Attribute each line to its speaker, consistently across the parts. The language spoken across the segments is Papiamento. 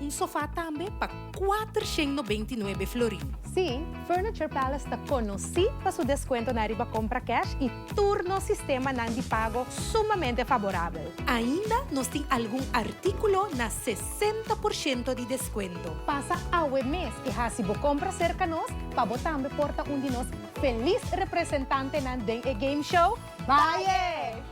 Speaker 1: un sofa tambe pa 499 florin. Sí, Furniture Palace ta konosí pa su deskuentonan riba kompra kèsh i tur nos sistemanan di pago sumamente faborabel. Ainda nos tin algun artíkulo na 60% di deskuento. Pasa awe mes i hasi bo kompra serka nos pa bo tambe por ta un di nos felis representantenan den e game show Baie!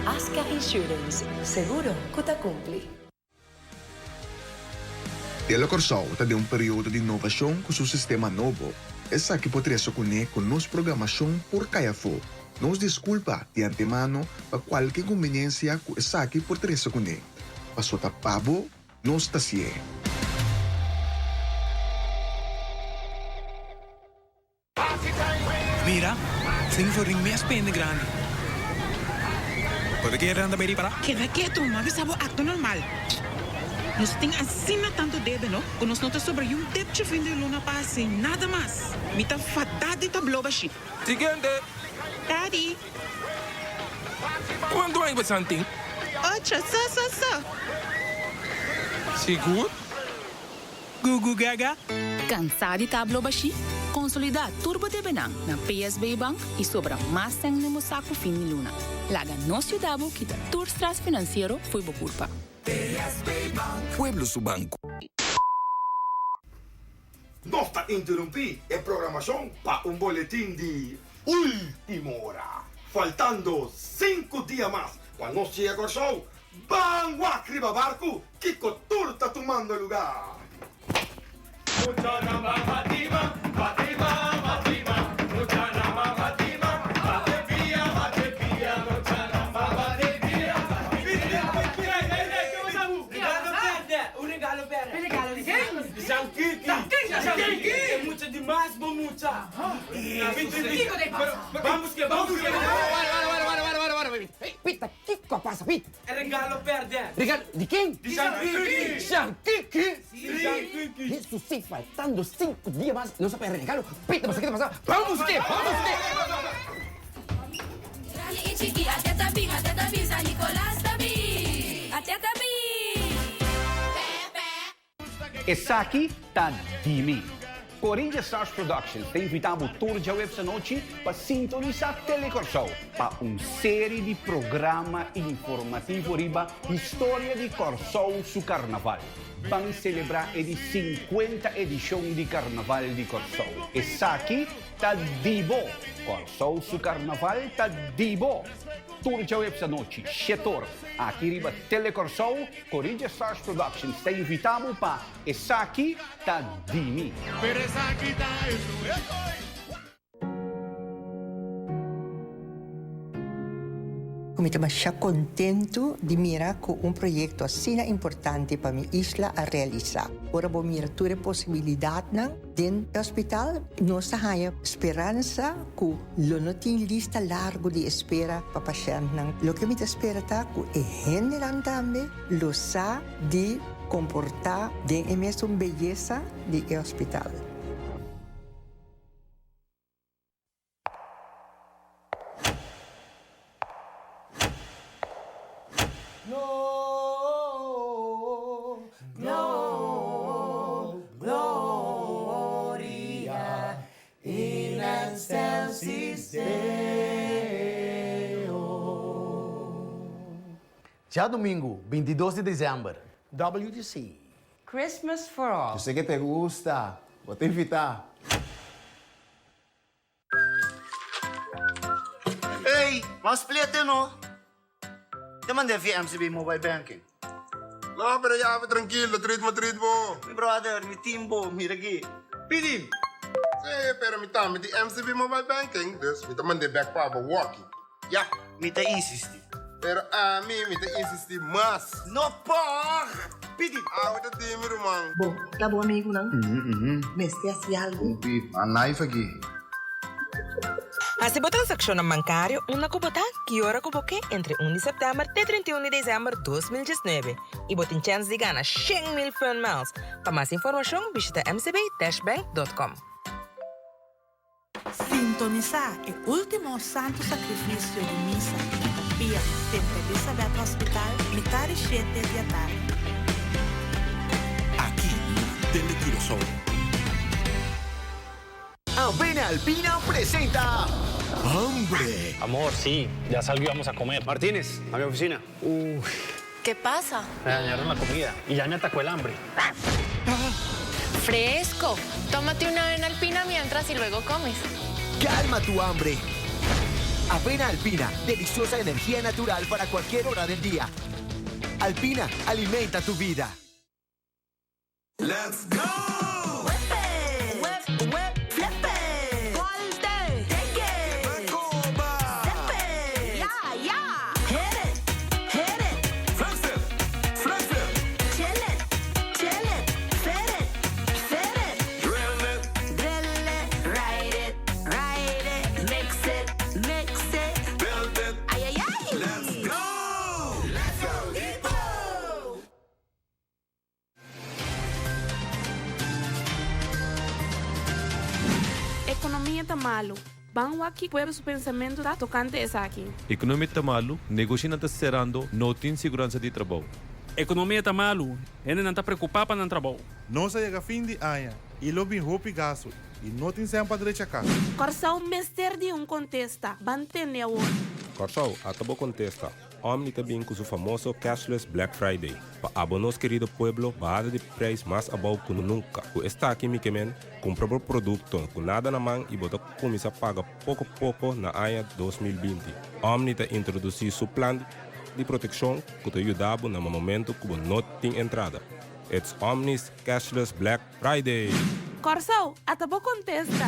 Speaker 2: Aska Insurance, seguro ku ta kumpli.
Speaker 3: Tele Kòrsou ta den un periodo di inovashon ku su sistema nobo. Esaki por trese kuné ku nos programashon por kai afó. Nos diskulpa di antemano pa kualke inkumbiniensia ku esaki por trese kuné. Paso ta pa bo nos ta hasié.
Speaker 4: Mira, sin florin mes pende grandi. Bo ta kere nan ta bay ripará?
Speaker 5: Keda ketu, m'a bisa bo acto normal. Nos tin asina tanto debe, no, cu nos no ta sobra yun depchi fin di luna pa haci nada mas. Mi ta fada di ta bloba shi.
Speaker 4: Siguiente!
Speaker 5: Daddy!
Speaker 4: Cuanto aña bo san tin?
Speaker 5: Ocho, so, so, so.
Speaker 4: Sigur? Gugu gaga.
Speaker 6: Kansá di ta blo bashí? Konsolidá tur bo debenan na PSB Bank i sobra mas sèn den bo saku fin di luna. Laga nos yuda bo kita tur strès finansiero fo'i bo kurpa.
Speaker 7: Pueblo su banco.
Speaker 8: Nos ta interumpí e programashon pa un boletin di último ora. Faltando sinku dia mas pa nos yega Kòrsou, Ban wak riba barku, kiko tur ta tumando lugá.
Speaker 9: Kiko a pasa, Pit?
Speaker 10: E regalo pèrdè.
Speaker 9: Regalo di ken?
Speaker 10: Di Shankiki.
Speaker 9: Shankiki?
Speaker 10: Si, Shankiki.
Speaker 9: Hesus si, faltando sinku dia mas nos a pèrdè regalo. Pit, ta pasa? Ke ta pasa? Ban busk'é, ban busk'é!
Speaker 11: Grandi i chikí, ate ta bin, ate ta bin, San Nicolas ta bin, ate ta bin. Pè, pè.
Speaker 12: Esaki ta di mi. Corinja Stars Productions ta invitá bo tur djaweps anochi pa sintonisá Tele Kòrsou pa un seri di programa informativo riba historia di Kòrsou su karnaval. Ban selebrá e di sinkuenta edishon di Karnaval di Kòrsou. Esaki ta di bo! Kòrsou su karnaval ta di bo! Tur djaweps anochi, shetor, aki riba Tele Kòrsou. Corilla Stars Productions ta invita bo pa Esaki ta di mi.
Speaker 13: Pero esaki ta esun e koe.
Speaker 14: Mi ta masha kontentu di mira ku un proyekto asina importante pa mi isla a realisá. Ora bo mira tur e posibilidatnan den e hospital, nos ta haña speransa ku lo no tin lista largu di espera pa pashèntnan. Loke mi ta spera ta ku e hendenan tambe lo sa di komportá den e mesun beyesa di e hospital.
Speaker 15: Djadumingu, 22 di desèmber, WTC.
Speaker 16: Christmas for all.
Speaker 17: Yo sé que te gusta, bo ta invitá.
Speaker 18: Ey, mas plete no. Te mand'é via MCB Mobile Banking.
Speaker 19: No, pero ya, trankilo, treat bo, treat bo.
Speaker 18: Mi brother, mi tin bo, mira aki. Pidi!
Speaker 19: Sí, pero mi tambe tin MCB Mobile Banking, dus mi ta mand'é bek pa bo, walkie.
Speaker 18: Ya, mi ta insisti.
Speaker 19: Pero ami mi ta insistí mas.
Speaker 18: No por! Pidi!
Speaker 19: Awe ta di mi ruman.
Speaker 16: Bo ta bo amigunan? Mester hasi algu.
Speaker 19: A live aki.
Speaker 20: Hasi bo transakshonnan bankario unda ku bo ta, ki ora ku bo ke entre un di sèptèmber te 31 di desèmber 2019 i bo tin chèns di gana 100,000 Fun Miles. Pa mas informashon bishita mcb-bank.com.
Speaker 21: Sintonisá e último Santu Sakrifisio di Misa na Kapia Sint Elisabeth Hospital mitar di shete di atardi.
Speaker 7: Aki na Tele Curaçao.
Speaker 22: Avena Alpina presenta Hambre!
Speaker 23: Amor, sí, ya salgo y vamos a comer.
Speaker 24: Martínez, a mi oficina.
Speaker 23: Uy.
Speaker 2: ¿Qué pasa?
Speaker 23: Me dañaron la comida y ya me atacó el hambre.
Speaker 2: Fresco. Tómate una avena alpina mientras y luego comes.
Speaker 22: Calma tu hambre. Avena Alpina, deliciosa energía natural para cualquier hora del día. Alpina, alimenta tu vida.
Speaker 13: Let's go!
Speaker 2: Wep, wep, flepe. Volte. Take
Speaker 13: it.
Speaker 2: Ya, ya. Hit it, hit it.
Speaker 13: Flex it, flex it.
Speaker 2: Chill it, chill it. Fit it, fit it.
Speaker 13: Drill it.
Speaker 2: Drill it, ride it, ride it. Mix it, mix it.
Speaker 13: Build it.
Speaker 2: Ay, ay, ay.
Speaker 13: Let's go! Let's go, Ipo!
Speaker 25: Ekonomia ta malu. Ban wak ki pueblo su pensamentu ta tokante esaki.
Speaker 26: Ekonomia ta malu, negoshinan ta serando, no tin siguransa di trabou.
Speaker 10: Ekonomia ta malu, hendenan ta preokupá pa nan trabou.
Speaker 27: Nos a yega fin di aña i lo bin hopi gastu i no tin sèn pa drecha kas.
Speaker 25: Kòrsou mester di un kontesta, ban tende awor.
Speaker 28: Kòrsou, ata bo kontesta. Omni ta bin ku su famoso Cashless Black Friday. Pa abo nos kerido pueblo bahada di prijs mas abou ku nunka. Ku estaki mi ke men, kumpra bo produkto ku nada na man i bo ta kuminsá paga poko poko na aña 2020. Omni ta introdusí su plan di protekshon ku ta yuda bo na momento ku bo no tin entrada. It's Omni's Cashless Black Friday!
Speaker 25: Kòrsou, ata bo kontesta!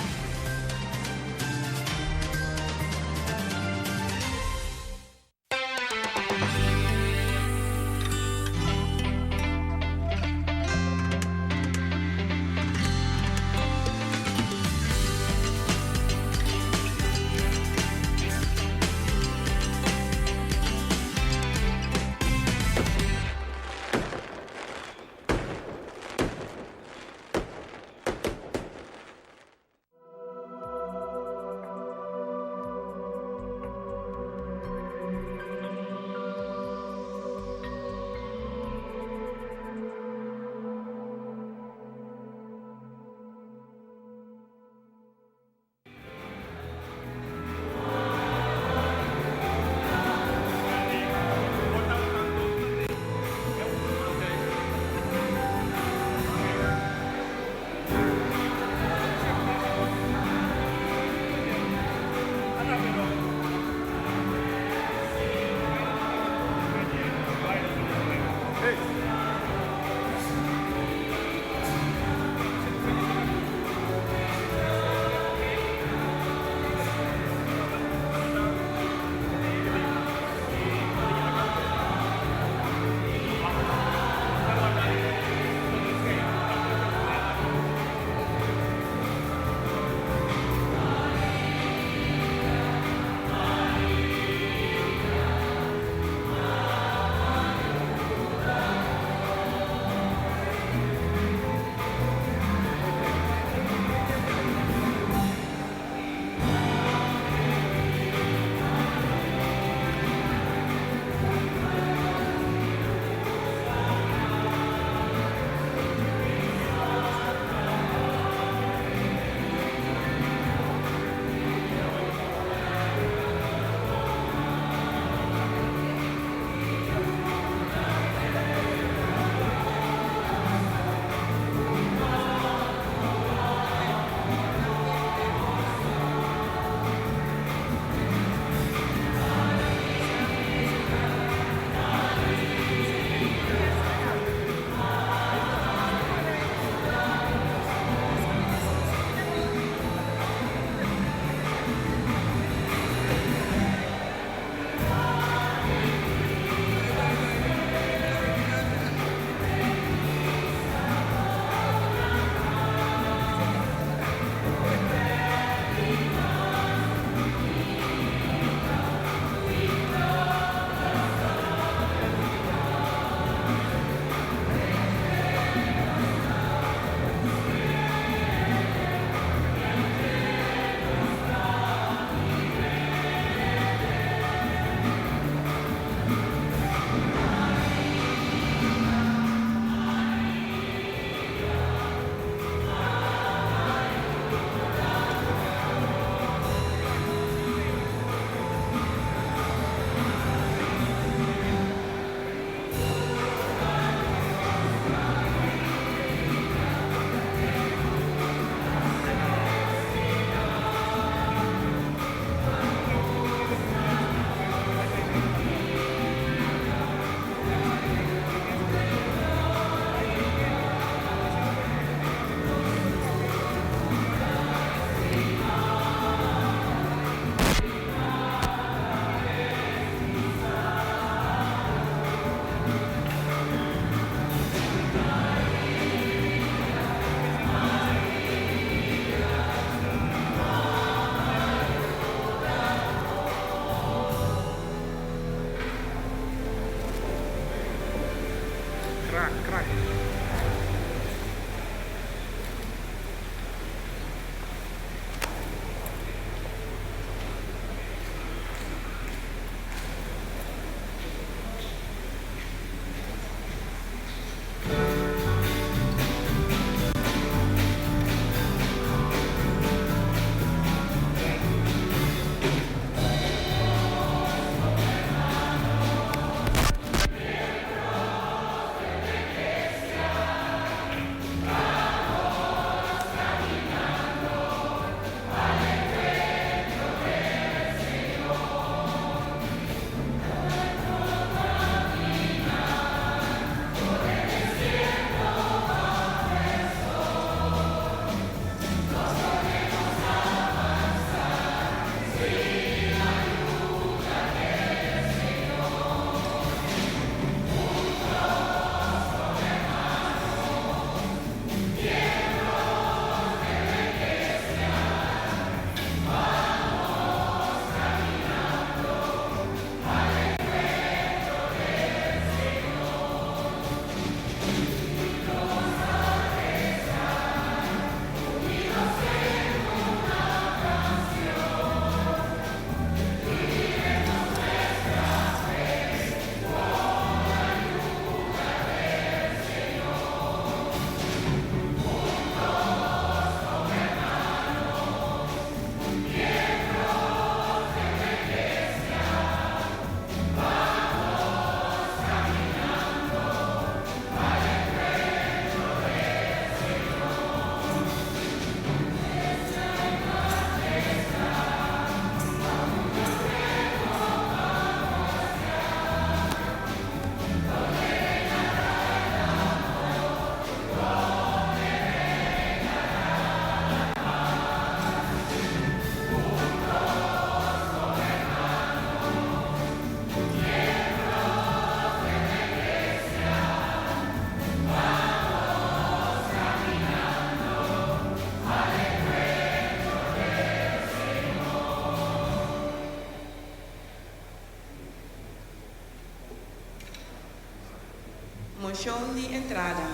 Speaker 1: Konfirmashon di entrada.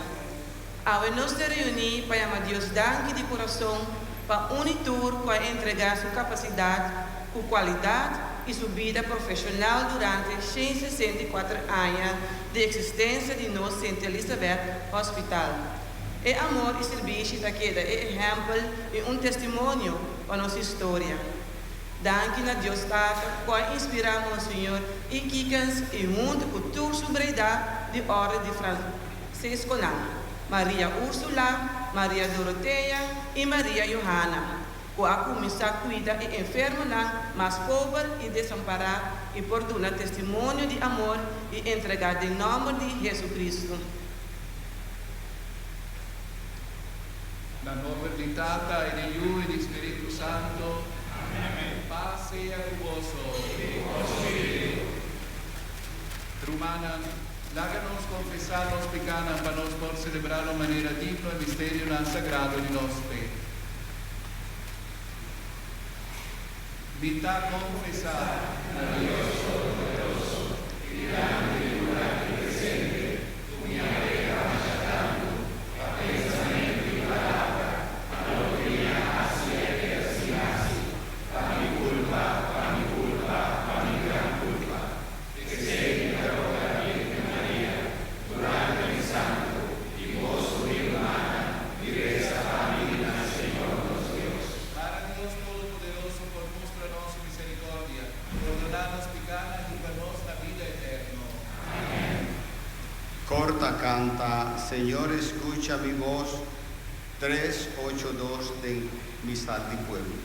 Speaker 1: Awe nos ta reuní pa yama Dios danki di kurason pa un i tur ku a entregá su kapasidat ku kualidat i su bida profeshonal durante 164 aña di eksistensia di nos Sint Elisabeth Hospital. E amor i sirbishi ta keda e ehèmpel i un testimonio pa nos historia. Danki na Dios Tata ku a inspirá Monseñor I. Kiekens i huntu ku tur su breida di Orde di Francisconan, Maria Ursula, Maria Dorothea i Maria Johanna, ku a kuminsá kuida e enfermonan mas pober i desampará i por duna testimonio di amor i entregá den nòmber di Jesucristo.
Speaker 3: Na nomber di Tata i di Yu i di Spiritu Santu. Amen. Pas sea ku boso. I ku bo spiritu. Rumannan, laga nos konfesá nos pikánan pa nos por selebrá na un manera digno e misterionan sagrado di nos fe. Mi ta konfesá na Dios Todopoderoso i dilanti di tur aki presente ku mi a peka masha tantu pa pensamentu i palabra, pa loke mi a hasi i a keda sin hasi, pa mi kulpa, pa mi kulpa, pa mi gran kulpa. P'esei mi ta roga Bírgen Maria, durante mi santu i boso mi rumannan, di resa pa mi na Señor nos Dios. Para Dios Todopoderoso por mustra nos su misericordia, pordoná nos pikánan i hiba nos na bida eterno. Amèn.
Speaker 4: Corta canta, Señor escucha mi voz, 3, 8, 2 den Misal di Pueblo.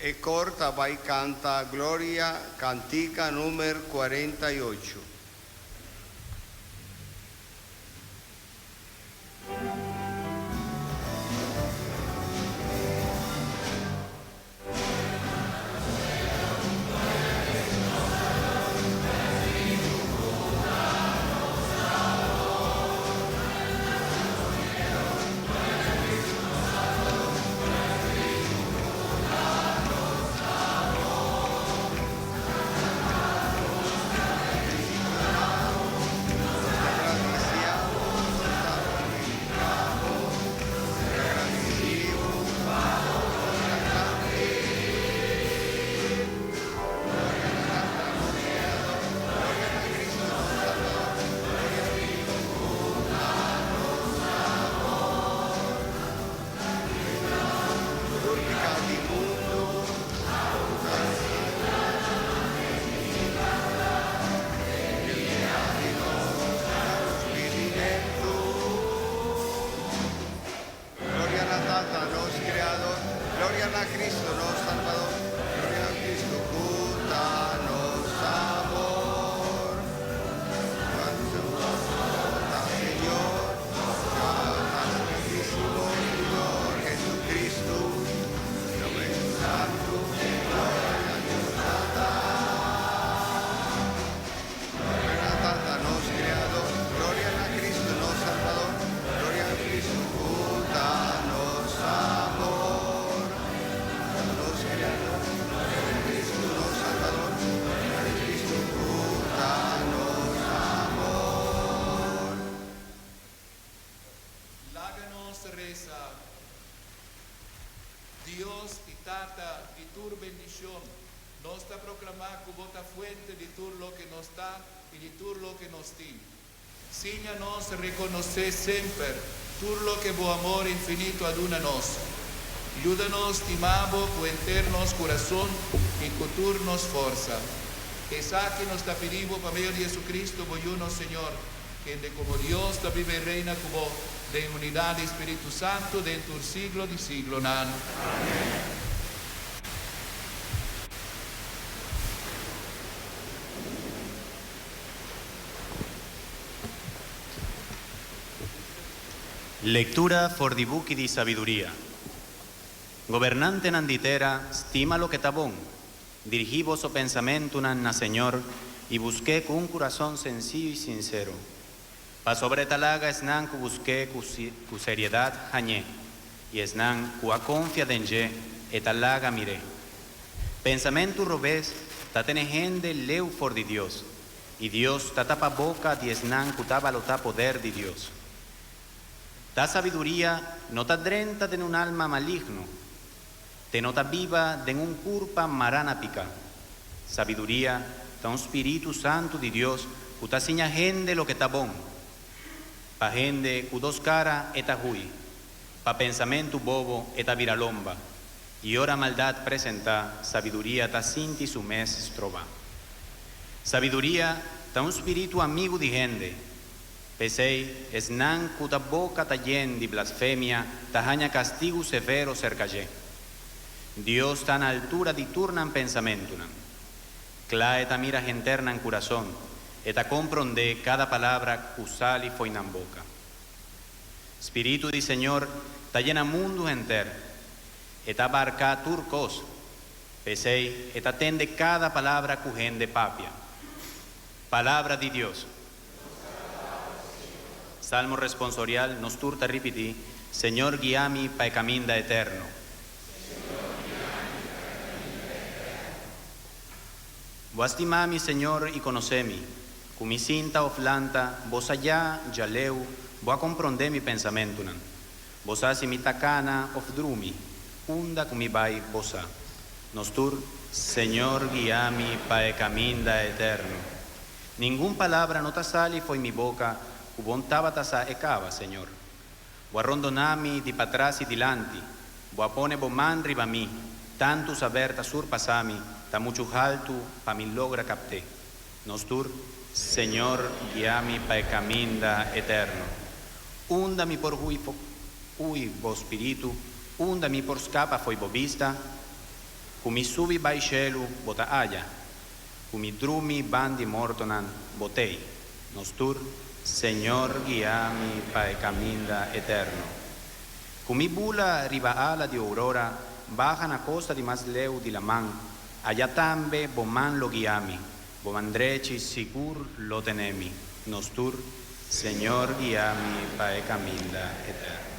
Speaker 4: E cor ta bai canta Gloria, cantica numer 48.
Speaker 3: Resa. Dios i Tata di tur bendishon, nos ta proklamá ku Bo ta fuente di tur loke nos ta i di tur loke nos tin. Siña nos rekonosé semper tur loke Bo amor infinito a duna nos. Yuda nos stima Bo ku henter nos kurason i ku tur nos forsa. Esaki nos ta pidi Bo pa medio di Jesucristo, Bo Yu, nos Señor, kende komo Dios ta biba i reina ku Bo den unidat di Spiritu Santu den tur siglo di siglonan. Amen.
Speaker 5: Lectura for di buki di sabiduria. Gobernantenan di tera, stima loke ta bon. Dirigí boso pensamentunan na Señor i busk'é ku un kurason sensiyo i sinsero. Pasobra e ta laga esnan ku busk'é ku ku seriedat hañ'é, i esnan ku a konfia den dje, e ta laga mir'é. Pensamentu robes ta tene hende leu for di Dios, i Dios ta tapa boka di esnan ku ta balotá poder di Dios. Ta sabiduria no ta drenta den un alma maligno, te no ta biba den un kurpa mará na piká. Sabiduria ta un spiritu santu di Dios ku ta siña hende loke ta bon. Pa hende ku dos kara e ta hui, pa pensamentu bobo e ta bira lomba, i ora maldat presentá, sabiduria ta sinti su mes strobá. Sabiduria ta un spiritu amigu di hende. P'esei, esnan ku ta boka ta yen di blasfemia ta haña kastigu severo serka dje. Dios ta na altura di tur nan pensamentunan. Kla e ta mira henter nan kurason, e ta komprondé kada palabra ku sali fo'i nan boka. Spiritu di Señor ta yena mundu henter, e ta abarká tur kos. P'esei, e ta tende kada palabra ku hende papia. Palabra di Dios. Salmo responsorial, Nos tur ta ripití, Señor guia mi pa e kaminda eterno. Bo a stima mi, Señor, i konosé mi. Ku mi sinta òf lanta, Bo sa ya djaleu, Bo a komprondé mi pensamentunan. Bo sa si mi ta kana òf drumi, unda ku mi bai, Bo sa. Nos tur, Señor guia mi pa e kaminda eterno. Ningun palabra no ta sali fo'i mi boka ku Bo tabata sa e kaba, Señor. Bo a rondoná mi di patras i dilanti, Bo a pone Bo man riba mi, tantu saber ta surpasá mi, ta muchu haltu pa mi logra kapt'é. Nos tur, Señor, guia mi pa e kaminda eterno. Unda mi por hui hui Bo spiritu? Unda mi por skapa fo'i Bo bista? Ku mi subi bai shelu, Bo ta aya. Ku mi drumi ban di mortonan, Bo t'ei. Nos tur, Señor guia mi pa e kaminda eterno. Ku mi bula riba ala di ourora, baha na kosta di mas leu di laman, aya tambe Bo man lo guia mi, Bo man drechi sigur lo tene mi. Nos tur, Señor guia mi pa e kaminda eterno.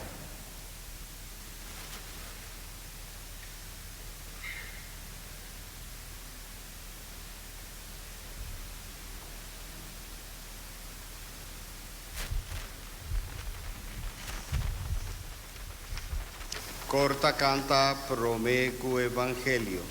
Speaker 4: Corta canta Promé cu Evangelio.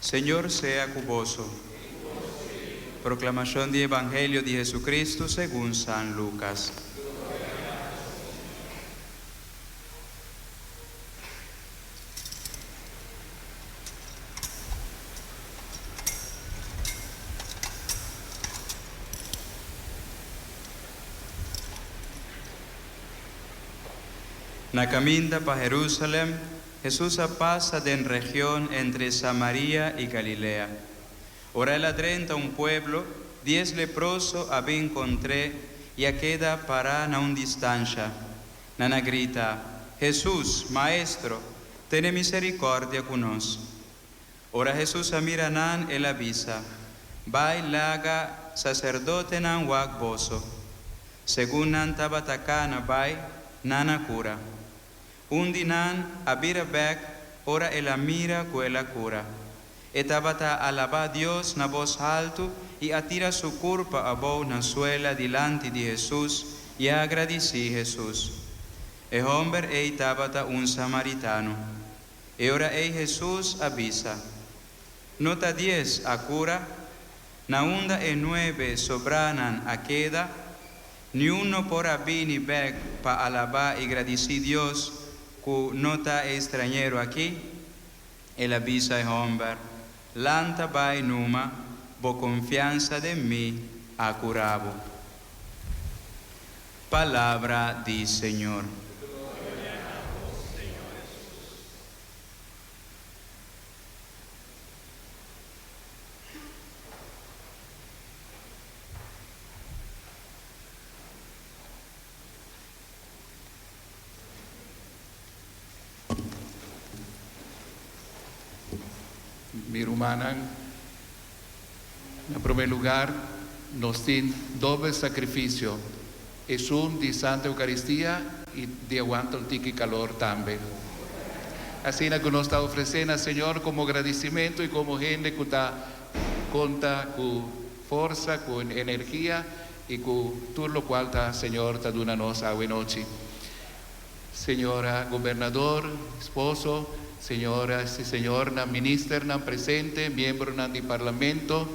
Speaker 6: Señor sea ku boso. Proklamashon di Evangelio di Hesu-Kristu segun San Lukas. Na kaminda pa Herúsalèm, Hesus a pasa den region entre Samaria i Galilea. Ora el a drenta un pueblo, dies leproso a bin kontr'é i a keda pará na un distansha. Nan a grita, Hesus, Maestro, tene miserikòrdia ku nos! Ora Hesus a mira nan, el a bisa, Bai laga saserdotenan wak boso. Segun nan tabata kana bai, nan a kura. Un di nan a bira bèk ora el a mira ku el a kura. E tabata alabá Dios na bos haltu i a tira su kurpa abou na suela dilanti di Hesus i a agradisí Hesus. E hòmber ei tabata un samaritano. E ora ei Hesus a bisa, No ta dies a kura? Na unda e nuebe sobranan a keda? Niun no por a bini bèk pa alabá i gradisí Dios ku no ta e strañero akí? El a bisa e hòmber, Lanta bai numa, bo konfiansa den mi a kura bo. Palabra di Señor.
Speaker 3: Mi rumannan, na promé lugar nos tin doble sakrifisio, esun di Santa Eukaristia i di aguanta un tiki kalor tambe. Asina ku nos ta ofresé na Señor komo gradisimentu i komo hende ku ta konta ku forsa, ku energia i ku tur lokual ta Señor ta duna nos awe nochi. Señora Gobernador, esposo, señoras y señornan ministernan presente, miembronan di Parlamento,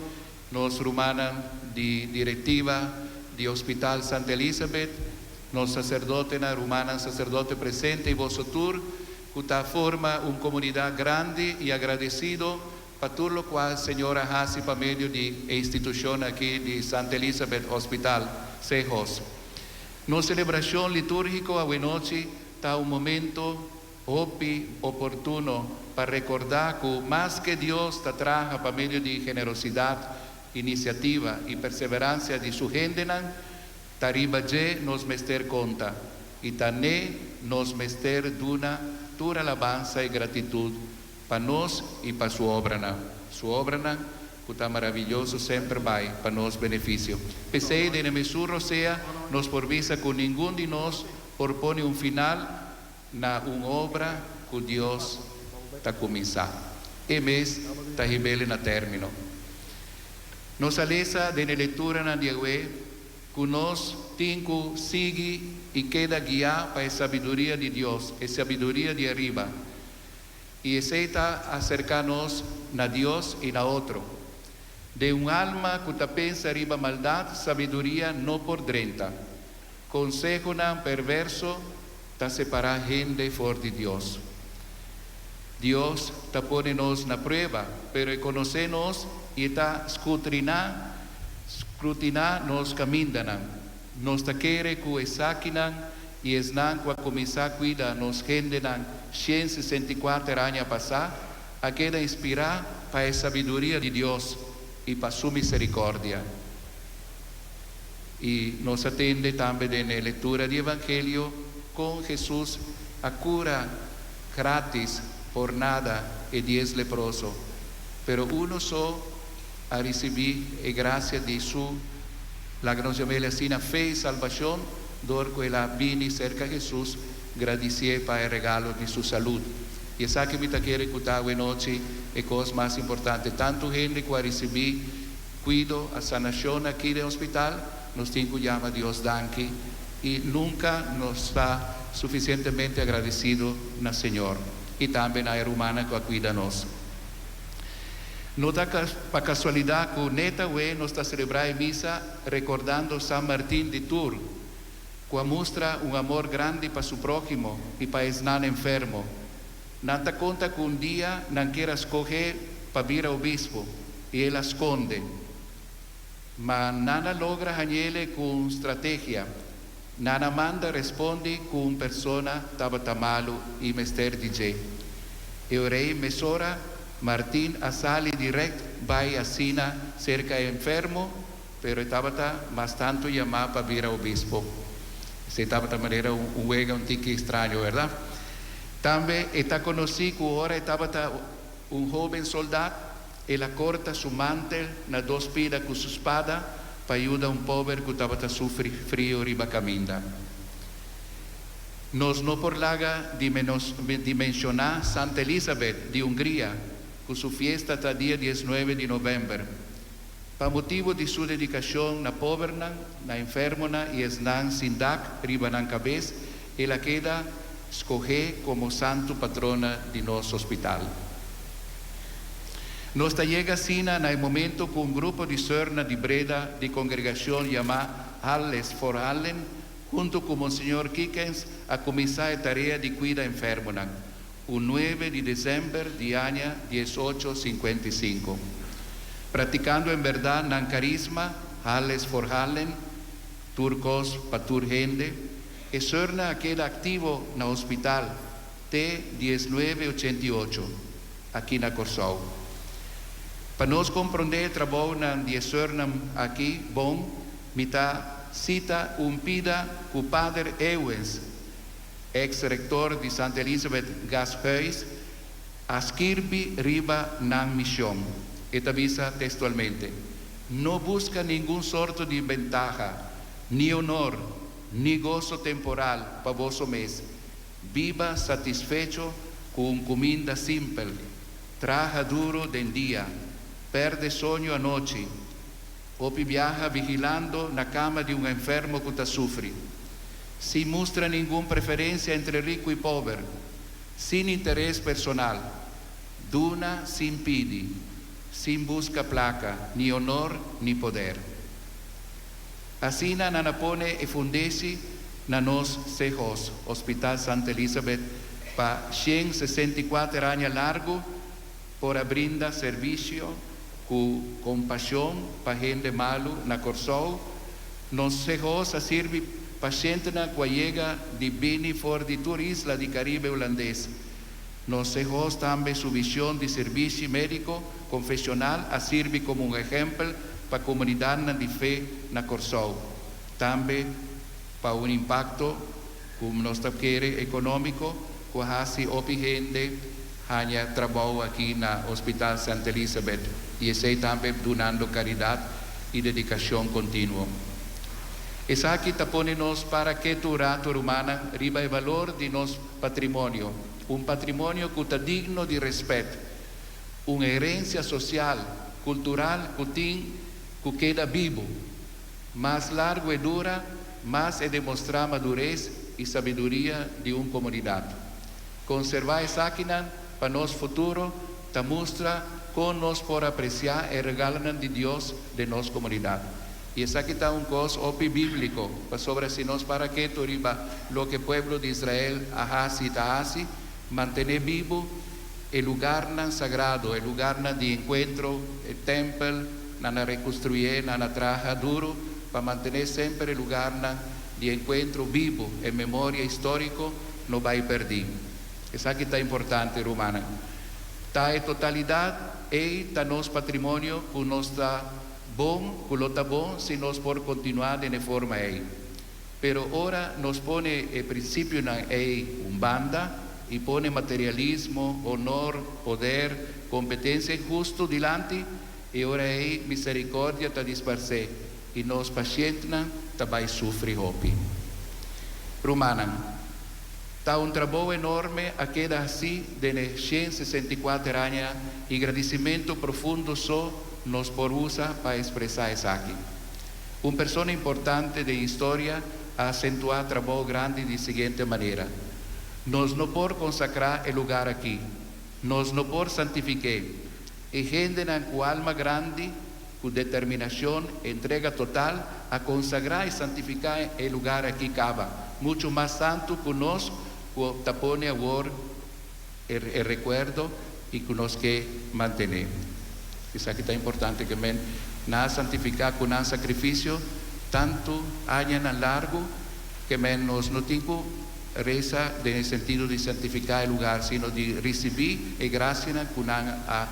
Speaker 3: nos rumannan di directiva di Hospital Santa Elisabeth, nos sacerdotenan, rumannan sacerdote presente y boso tur cu ta forma un comunidad grandi y agradecido pa tur locual Señor a haci pa medio di e institucion aki di Santa Elisabeth Hospital, SEHOS. Nos celebracion liturgico awenochi ta un momento hopi oportuno pa recorda cu maske Dios ta traha pa medio di generosidad, iniciativa y perseverancia di su hendenan, ta riba dje nos mester conta y ta n'e nos mester duna tur alabansa y gratitud pa nos y pa su obranan, su obranan cu ta maravilloso semper bay pa nos beneficio. P'esey den e mesur rosea nos por bisa cu ningun di nos por pone un final na un obra cu Dios ta cuminsa. E mes ta hib'ele na termino. Nos a lesa den e lecturanan di awe cu nos tin cu sigui y keda guia pa e sabiduria di Dios, e sabiduria di ariba. I esei ta aserká nos na Dios i na otro. Den un alma ku ta pensa riba maldat, sabiduria no por drenta. Konsehonan perverso ta separá hende for di Dios. Dios ta pone nos na prueba, pero e konosé nos i e ta skutriná, skrutiná, nos kamindanan. Nos ta kere ku esakinan i esnan ku a kuminsá kuida nos hendenan 164 aña pasá a keda inspirá pa e sabiduria di Dios i pa su miserikòrdia. I nos a tende tambe den e lektura di Evangelio kon Hesus a kura grátis, por nada, e dies leproso, pero uno so a risibí e grasia di su, laga nos yam'el asina, fe i salbashon dor ku el a bini serka Hesus gradisié pa e regalo di su salud. I esaki mi ta kere ku ta awenochi e kos mas importante. Tantu hende ku a risibí kuido a sanashon aki den hospital, nos tin ku yama Dios danki i nunka nos ta sufisientemente agradesido na Señor i tambe na e rumannan ku a kuida nos. No ta pa kasualidat ku net awe nos ta selebrá e misa rekordando San Martin di Tours, ku a mustra un amor grandi pa su próhimo i pa esnan enfermo. Nan ta konta ku un dia nan kier a skoh'é pa bira obispu, i el a skonde. Ma nan a logra hañ'ele ku un strategia. Nan a manda respondi ku un persona tabata malu i mester di dje. E orei mesora Martin a sali dirèkt bai asina serka e enfermo, pero e tabata mas tantu yamá pa bira obispo. Esei tabata manera un wega un tiki straño, bèrdat? Tambe e ta konosí ku ora e tabata un hóben soldat, el a korta su mantel na dos pida ku su spada pa yuda un pober ku tabata sufri frio riba kaminda. Nos no por laga di di menshoná Santa Elisabeth di Hungria ku su fiesta ta dia diesnuebe di novèmber. Pa motibu di su dedikashon na pobernan, na enfermonan i esnan sin dak riba nan kabes, el a keda skohé komo santu patrona di nos hospital. Nos ta yega asina na e momento ku un grupo di sörnan di Breda di kongregashon yamá Alles voor Allen huntu ku Monseñor Kikens a kuminsá e tarea di kuida enfermonan, un nuebe di desèmber di aña diesocho sinkuenta i sinku. Praktikando en bèrdat nan karisma Alles voor Allen, tur kos pa tur hende, e sörnan a keda aktivo na hospital te diesnuebe ochenta i ocho, aki na Kòrsou. Pa nos komprondé e trabounan di e sörnan aki bon, mi ta sita un pida ku Pader Ewens, eks rektor di Santa Elisabeth Gasthuis, a skirbi riba nan mishon. E ta bisa tekstualmente, No buska ningun sorto di bentaha, ni honor, ni goso temporal pa boso mes. Biba satisfecho ku un kuminda simpel. Traha duro den dia, pèrdè soño anochi. Hopi biaha vigilando na kama di un enfermo ku ta sufri. Sin mustra ningun preferensia entre riku i pober. Sin interes personal. Duna sin pidi. Sin buska plaka, ni honor, ni poder. Asina nan a pone e fundesi na nos SEHOS, Hospital Santa Elisabeth, pa 164 aña largu por a brinda servisio ku kompashon pa hende malu na Kòrsou. Nos SEHOS a sirbi pashentenan ku a yega di bini for di tur isla di Karibe Hulandes. Nos SEHOS tambe su vision di sirbishi médiko konfeshonal a sirbi komo un ehèmpel pa komunidatnan di fe na Kòrsou, tambe pa un impakto ku nos ta kere ekonómiko ku a hasi hopi hende haña trabou aki na Hospital Santa Elisabeth i esei tambe dunando karidat i dedikashon kontinuo. Esaki ta pone nos para ketu un ratu rumannan riba e balor di nos patrimonio, un patrimonio ku ta digno di rèspèt, un herensia sosial, kultural ku tin ku keda bibu. Mas largu e dura, mas e demostrá madures i sabiduria di un komunidat. Konservá esakinan pa nos futuro ta mustra kon nos por apresiá e regalonan di Dios den nos komunidat. I esaki ta un kos hopi bíbliko, pasobra si nos para ketu riba loke pueblo di Israel a hasi i ta hasi, mantené bibu e lugarnan sagrado, e lugarnan di enkuentro, e tèmpel, nan a rekonstruyé, nan a traha duru pa mantené semper e lugarnan di enkuentro bibu, e memoria históriko no bai pèrdí. Esaki ta importante, rumannan. Ta e totalidat ei ta nos patrimonio ku nos ta. Bon ku lo ta bon si nos por kontinuá den e forma ei. Pero ora nos pone e prinsipionan ei un banda i pone materialismo, honor, poder, kompetensia inhustu dilanti, e ora ei miserikòrdia ta disparsé i nos pashentnan ta bai sufri hopi. Rumannan, ta un trabou enorme a keda hasí den e 164 aña i gradisimentu profundo so nos por usa pa expresá esaki. Un persona importante den historia a acentuá trabou grandi di siguiente manera, Nos no por consacrá e lugar aki. Nos no por santifiqué. E hendenan ku alma grandi, ku determinashon, entrega total, a konsagrá i santifiká e lugar aki kaba, muchu mas santu ku nos ku ta pone awor e rekuerdo i ku nos ke mantené. Esaki ta importante ke men nan a santifiká ku nan sakrifisio tantu añanan largu ke men nos no tin ku resa den e sentido di santifiká e lugar sino di risibí e grasianan ku nan a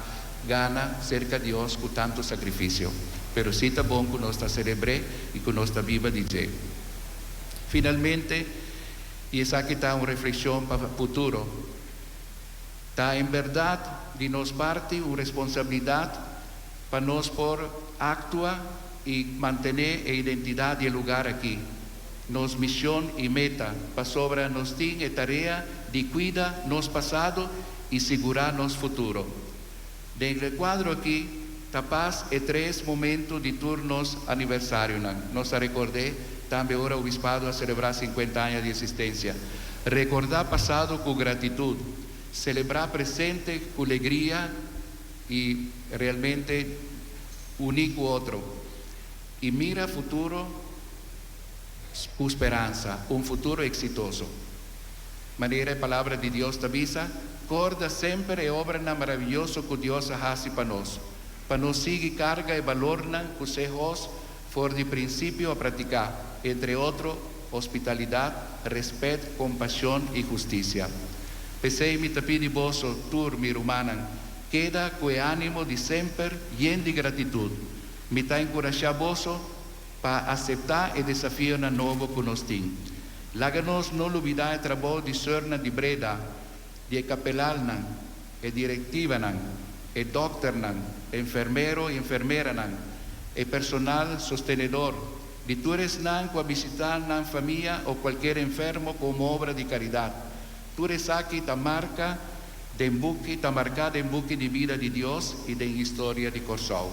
Speaker 3: gana serka Dios ku tantu sakrifisio. Pero sí ta bon ku nos ta selebr'é i ku nos ta biba di dje. Finalmente, i esaki ta un reflekshon pa futuro, Ta en bèrdat di nos parti un responsabilidat pa nos por aktua i mantené e identidat di e lugar aki, nos mishon i meta, pasobra nos tin e tarea di kuida nos pasado i sigurá nos futuro. Den rekuadro aki ta pas e tres momentu di tur nos aniversarionan. Nos a rekord'é tambe ora Obispado a selebrá sinkuenta aña di esistensia. Rekordá pasado ku gratitut, selebrá presente ku legria i realmente uní ku otro i mira futuro ku speransa, un futuro eksitoso. Manera e Palabra di Dios ta bisa, Corda semper e obranan maraviyoso cu Dios a haci pa nos, pa nos sigui carga e balornan cu Sehos for di principio a practica, entre otro, hospitalidad, respet, compasion y husticia. P'esey mi ta pidi boso tur, mi rumannan, keda cu e animo di semper yen di gratitud. Mi ta encurasha boso pa acepta e desafionan nobo cu nos tin. Laga nos no lubidá e trabou di sùrnan di Breda, di e kapelalnan, e direktivanan, e dòkternan, e enfermero i enfermeranan, e personal sostenedor, di tur esnan ku a bishitá nan famia o kualkier enfermo komo obra di karidat. Tur esaki ta marka den buki ta marká den buki di bida di Dios i den historia di Kòrsou.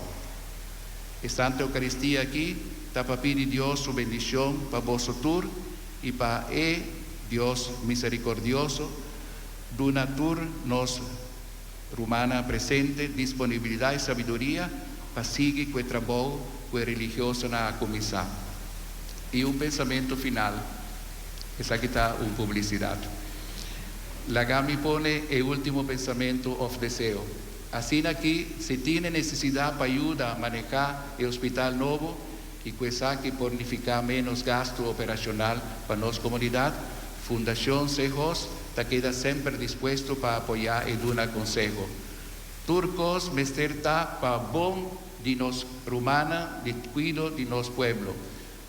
Speaker 3: E Santa Eucaristia aki ta pa pidi Dios su bendicion pa boso tur y pa e Dios misericordioso duna tur nos rumannan presente disponibilidad y sabiduria pa sigui cu e trabou cu e religiosonan a cuminsa. Y un pensamento final, esaki ta un publicidad. Laga mi pone e ultimo pensamento of deseo. Asina ki si tin e nesesidat pa yuda manehá e hospital nobo i ku esaki por nifiká ménos gastu operashonal pa nos komunidat, Fundashon Sehos ta keda semper dispuesto pa apoyá i duna konseho. Tur kos mester ta pa bon di nos rumannan di kuido di nos pueblo,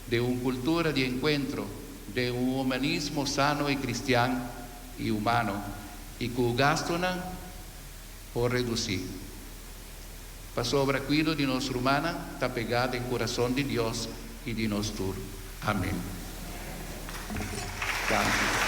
Speaker 3: den un kultura di enkuentro, den un humanismo sano i kristian i humano i ku gastunan por redusí. Pasobra kuido di nos rumannan ta pegá den kurason di Dios i di nos tur. Amén. Danki.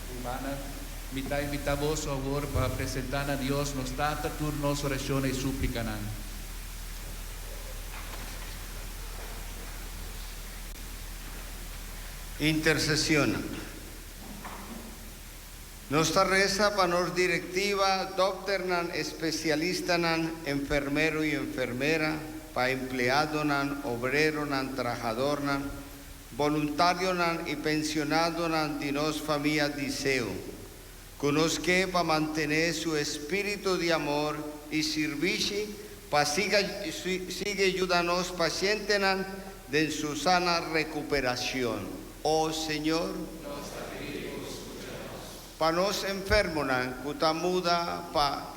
Speaker 3: Rumannan, mi ta invitá boso awor pa presentá na Dios nos Tata tur nos orashonnan i súplikanan.
Speaker 4: Intersesionnan. Nos ta resa pa nos direktiva, dòkternan, espesialistanan, enfermero i enfermera, pa empleadonan, obreronan, trahadornan, boluntarionan i pensionadonan di nos famia di seu, ku nos ke pa mantené su espíritu di amor i sirbishi pa siga sigui yuda nos pasientenan den su sana rekuperashon. O Señor. Pa nos enfermonan ku ta muda pa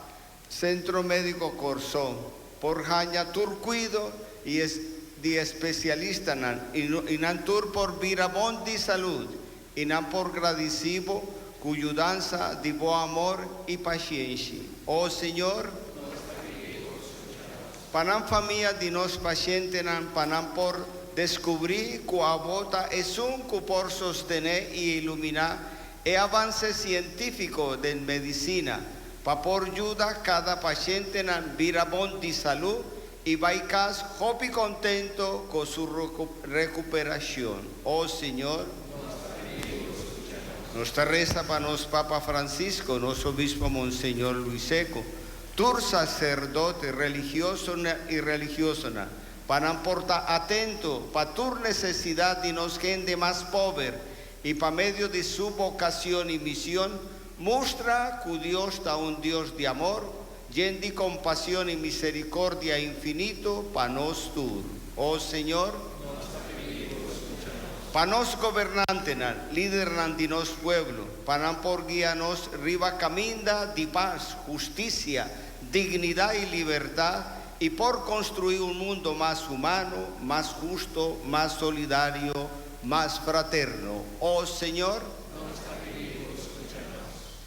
Speaker 4: Sentro Médiko Kòrsou por haña tur kuido i di espesialistanan i nan tur por bira bon di salud i nan por gradisí bo ku yudansa di bo amor i pashenshi. O Señor. Pa nan famia di nos pashentenan pa nan por deskubrí ku abo ta esun ku por sostené i iluminá. e avance sientífiko den medisina pa por yuda kada pashentenan bira bon di salú i bai kas hopi kontentu ku su rekuperashon. O Señor, nos ta resa pa nos Papa Francisco, nos Obispo Monseñor Luis Secco, tur saserdote, religiosonan i religiosonan, pa nan por ta atento pa tur nesesidat di nos hende mas pober i pa medio di su vocacion i mision mustra cu Dios ta un Dios di amor, yen di compasion i misericordia infinito pa nos tur. O Señor, pa nos gobernantenan, lidernan di nos pueblo, pa nan por guia nos riba caminda di paz, husticia, dignidad i libertad i por construi un mundo mas humano, mas husto, mas solidario, mas fraterno. O Señor,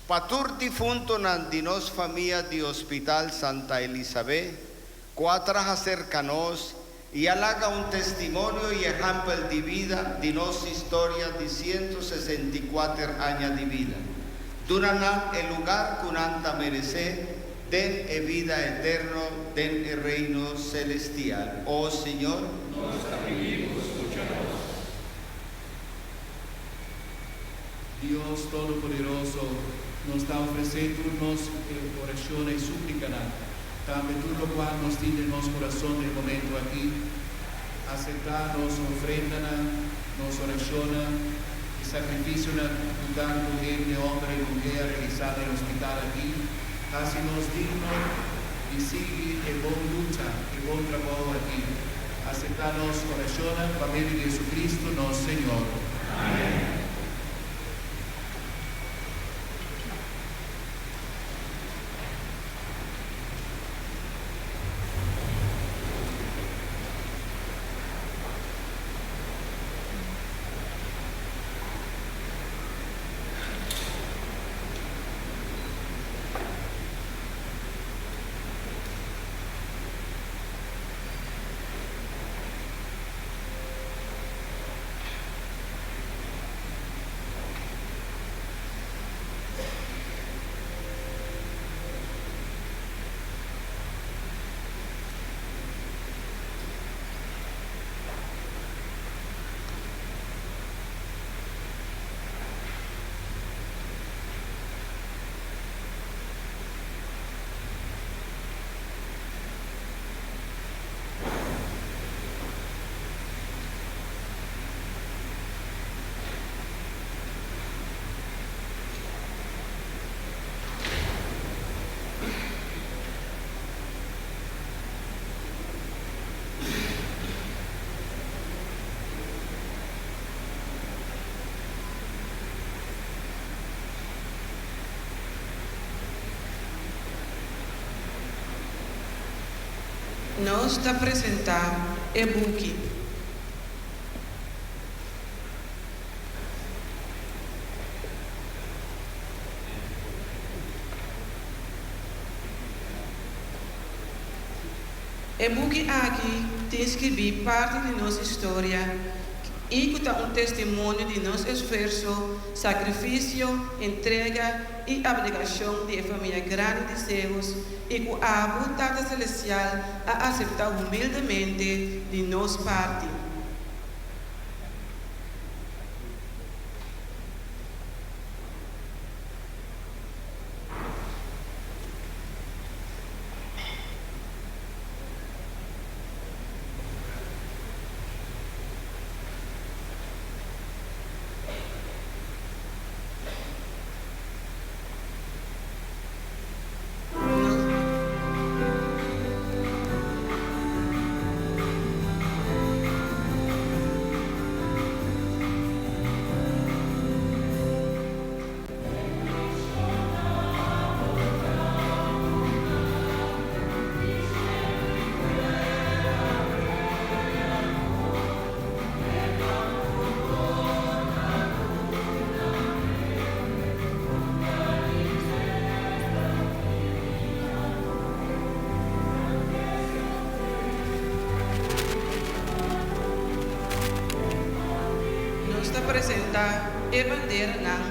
Speaker 4: pa tur difuntonan di nos famia di Hospital Santa Elisabeth, cu a traha cerca nos i a laga un testimonio i ehempel di bida di nos historia di 164 aña di bida. Duna nan e lugar cu nan ta merece den e bida eterno den e reino celestial. O Señor,
Speaker 3: Dios Todopoderoso, nos ta ofresé tur nos orashon i súplikanan, tambe tur lokual nos tin den nos kurason den e momentu akí. Aseptá nos ofrendanan, nos orashonnan i sakrifisionan ku tantu hende, hòmber i muhé a realisá den e hospital akí. Hasi nos digno di sigui e bon lucha, e bon trabou akí. Aseptá nos orashonnan pa medio di Jesucristo nos Señor. Amèn.
Speaker 1: Nos ta presentá e buki. E buki aki tin skirbí parti di nos historia i ku ta un testimonio di nos esfuerso, sakrifisio, entrega i abnegashon di e famia grandi di Sehus i ku abo, Tata Selestial, a aseptá humildemente di nos parti. Nos ta presenta e banderanan.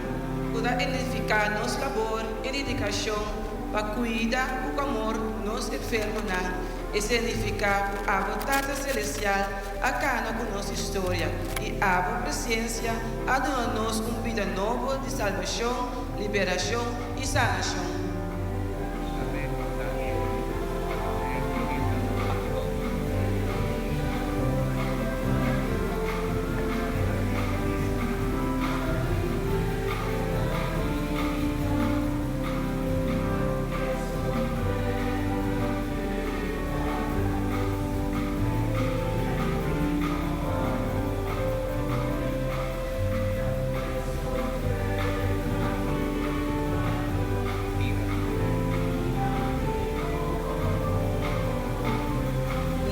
Speaker 1: ku ta identifiká nos labor i dedikashon pa kuida ku amor nos enfermonan. Esei nifiká ku abo Tata Selestial a kana ku nos historia i abo presensia a duna nos un bida nobo di salbashon, liberashon i sanashon.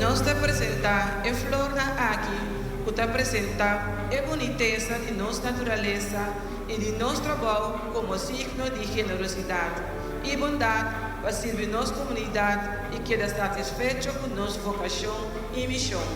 Speaker 1: Nos ta presentá e flornan aki ku ta presentá e bunitesa di nos naturalesa i di nos trabou komo signo di generosidat i bondat pa sirbi nos komunidat i keda satisfecho ku nos vokashon i mishon.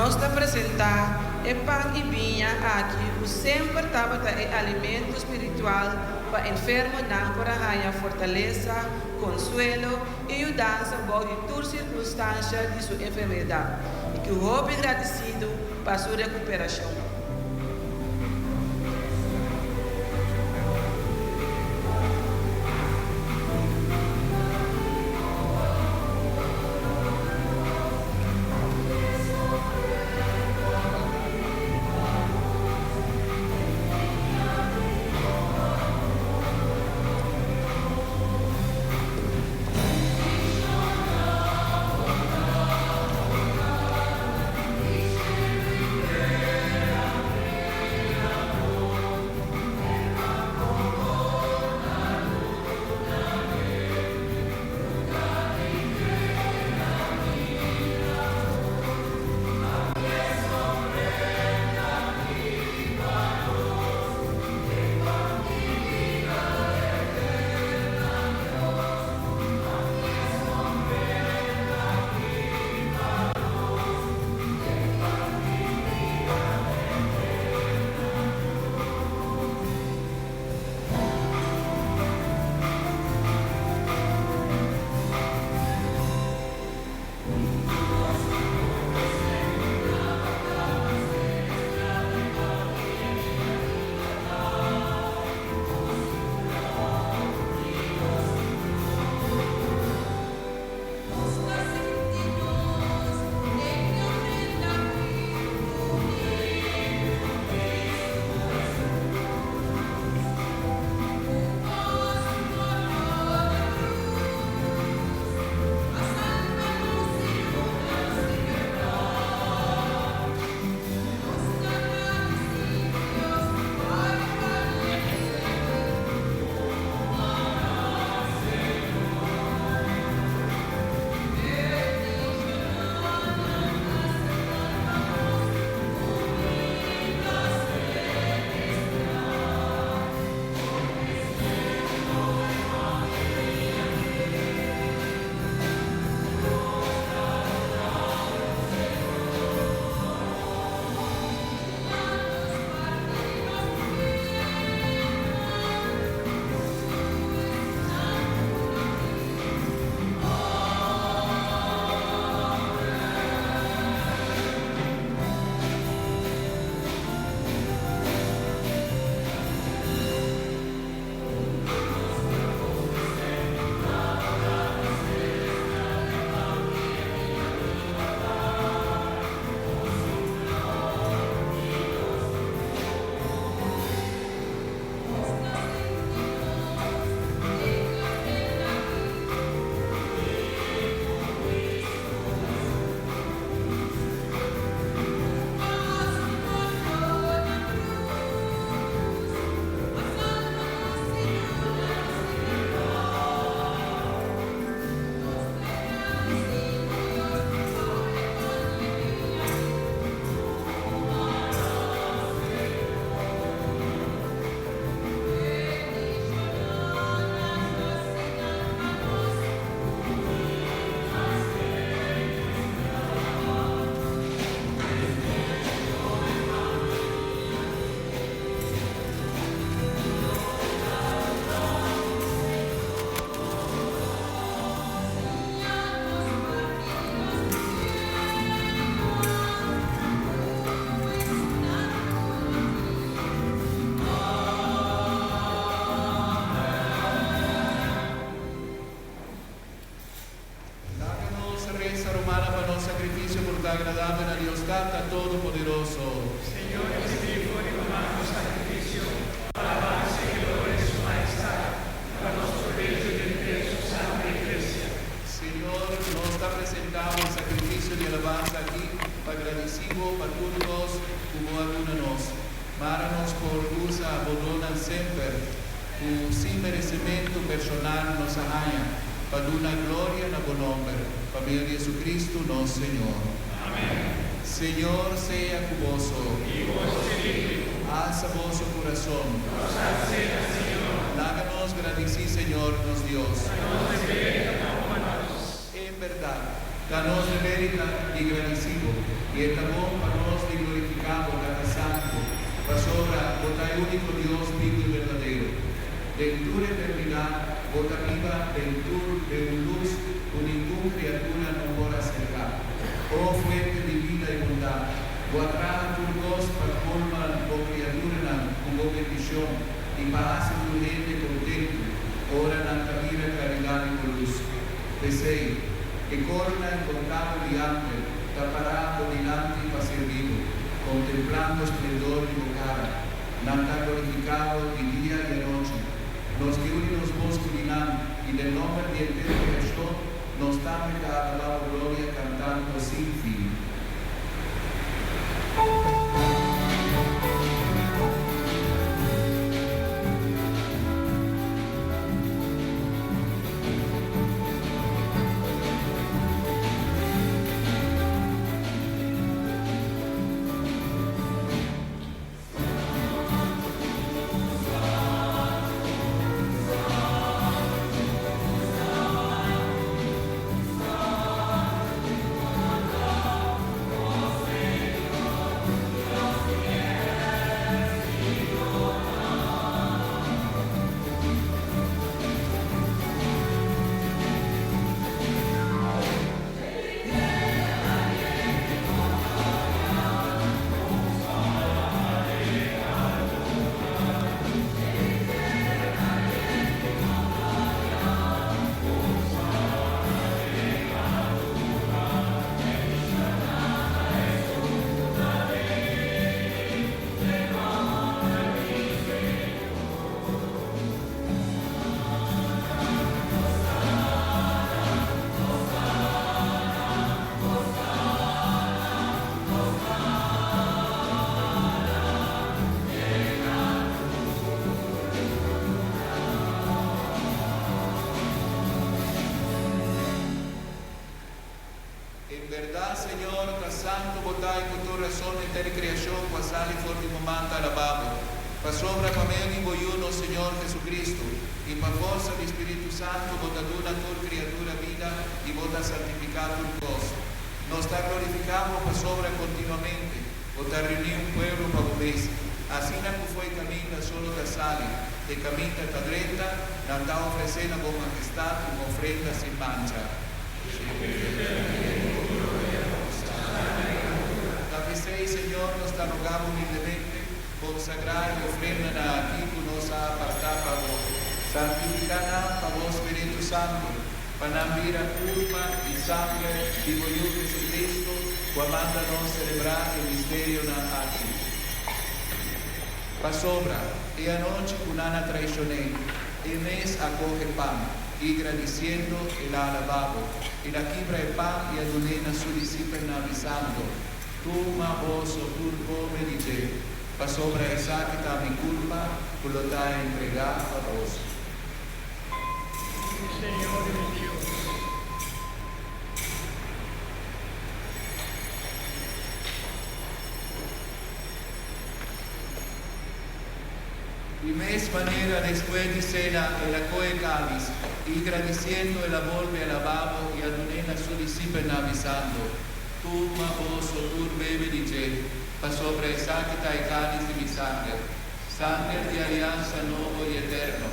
Speaker 1: Nos ta presentá e pan i biña aki ku semper tabata e alimento spiritual pa enfermonan por a haña fortalesa, konsuelo i yudansa bou di tur sirkunstansha di su enfermedat i ku hopi gradisidu pa su rekuperashon.
Speaker 3: alab'E na Dios Tata Todopoderoso.
Speaker 8: Señor es vivo y humano sacrificio, alabanza y gloria de su majestad, para nuestro provecho y de su santa iglesia.
Speaker 3: Señor, nos ta presentá e sakrifisio di alabansa akí pa gradisí Bo pa tur kos ku Bo a duna nos. Mara nos por usa Bo donnan semper, ku sin meresementu personal nos a haña, pa duna gloria na Bo nòmber, pa medio di Jesucristo nos Señor.
Speaker 8: Amèn.
Speaker 3: Señor sea ku boso.
Speaker 8: I bo spiritu.
Speaker 3: Alsa boso kurason.
Speaker 8: Nos a als'é na Señor.
Speaker 3: Laga nos gradisí Señor nos Dios.
Speaker 8: Ta nos deber i ta bon pa nos.
Speaker 3: En bèrdat, ta nos deber i ta di gradisí Bo, i e ta bon pa nos di glorifiká Bo, Tata Santu, pasobra Bo ta e úniko Dios bibu i berdadero. Den tur eternidat Bo ta biba den tur den un lus ku ningun kriatura no por aserká. O fuente di bida i bondat, Bo a traha tur kos pa kolma Bo kriaturanan ku Bo bendishon i pa hasi tur hende kontentu ora nan ta mira klaridat di Bo lus. P'esei, e korona inkontabel di angel ta pará Bo dilanti pa sirbi Bo, kontemplando splendor di Bo kara. Nan ta glorifiká Bo di dia i anochi. Nos ke uni nos bos ku di nan, i den nòmber di henter kreashon, nos tambe ta alabá Bo gloria kantando sin fin. En bèrdat, Señor, ta santu Bo ta i ku tur rason henter e kreashon ku a sali for di Bo man ta alabá Bo. Pasobra pa medio di Bo Yu, nos Señor Jesucristo, i pa forsa di Spiritu Santu Bo ta duna tur kriatura bida i Bo ta santifiká tur kos. Nos ta glorifiká Bo pasobra kontinuamente Bo ta reuní un pueblo pa Bo mes. Asina ku fo'i kaminda solo ta sali, te kaminda ta drenta, nan ta ofresé na Bo Mahestat un ofrenda sin mancha. Ta p'esei, Señor, nos ta rogá Bo humildemente, konsagrá e ofrendanan akí ku nos a apartá pa Bo. Santifiká nan pa Bo Spiritu Santu, pa nan bira kurpa i sangre di Bo Yu Jesucristo, ku a manda nos selebrá e misterionan akí. Pasobra, e anochi ku nan a traishon'é, e mes a kohe pan, i gradisiendo, el a alabá Bo. El a kibra e pan i a dun'é na su disipelnan, bisando, Tuma boso tur kome di dje, pasobra esaki ta mi kurpa ku lo ta entregá pa boso.
Speaker 8: Mi Señor i mi Dios.
Speaker 3: Di mes manera despues di sena el a kohe kalis, i gradisiendo el a bolbe alabá Bo i a dun'é na su disipelnan bisando, Tuma boso tur bebe di dje, pasobra esaki ta e kalis di mi sanger, sanger di aliansa nobo i eterno,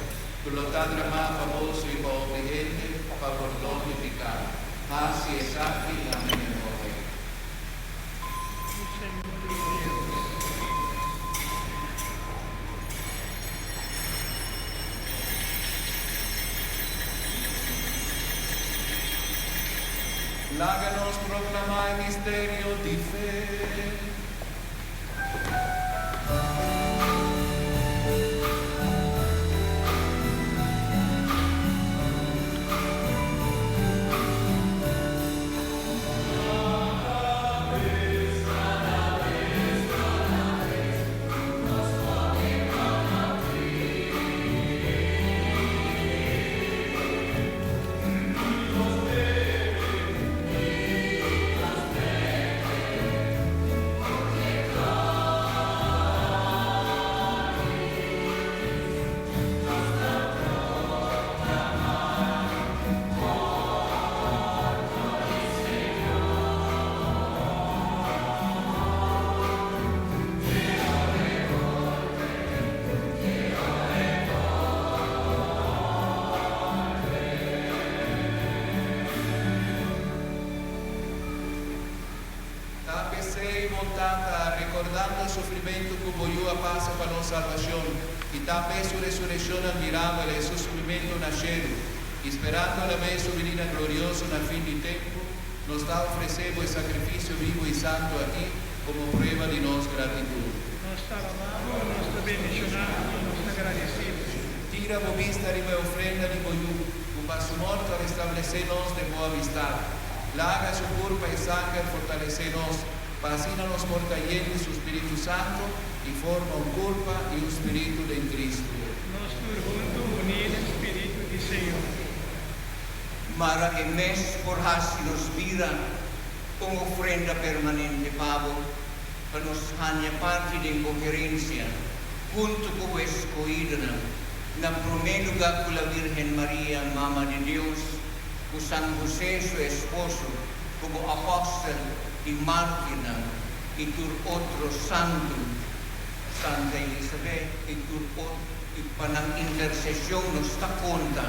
Speaker 3: ku lo ta dramá pa boso i pa hopi hende pa pordon di piká. Hasi esaki na mi memoria.
Speaker 8: Mi Señor i Dios.
Speaker 3: Di Laga nos proklamá e misterio di fe. Ta p'esei, bon Tata, rekordando e sufrimentu ku bo Yu a pasa pa nos salbashon, i tambe su resurekshon admirabel i su subimentu na shelu, i sperando alabes su binida glorioso na fin di tempu, nos ta ofresé bo e sakrifisio bibu i santu akí komo prueba di nos gratitut.
Speaker 8: Nos ta alabá bo, nos ta bendishoná bo i nos ta gradisí bo.
Speaker 3: Tira bo bista riba e ofrenda di bo Yu, ku pa su morto a restablesé nos den bo amistat. Laga su kurpa i sanger fortalesé nos, pa asina nos por ta yen di su Spiritu Santu i forma un kurpa i un spiritu den Kristu.
Speaker 8: Nos tur huntu uní den spiritu di Señor.
Speaker 9: Mara e mes por hasi nos bira un ofrenda permanente pa bo, pa nos haña parti den bo herensia huntu ku bo eskohidonan, na promé lugá ku la Virgen Maria, Mama di Dios, ku San Hosé, su esposo, ku bo apòstel i mártirnan, i tur otro santu, Santa Elisabet i tur ot i pa nan interseshon nos ta konta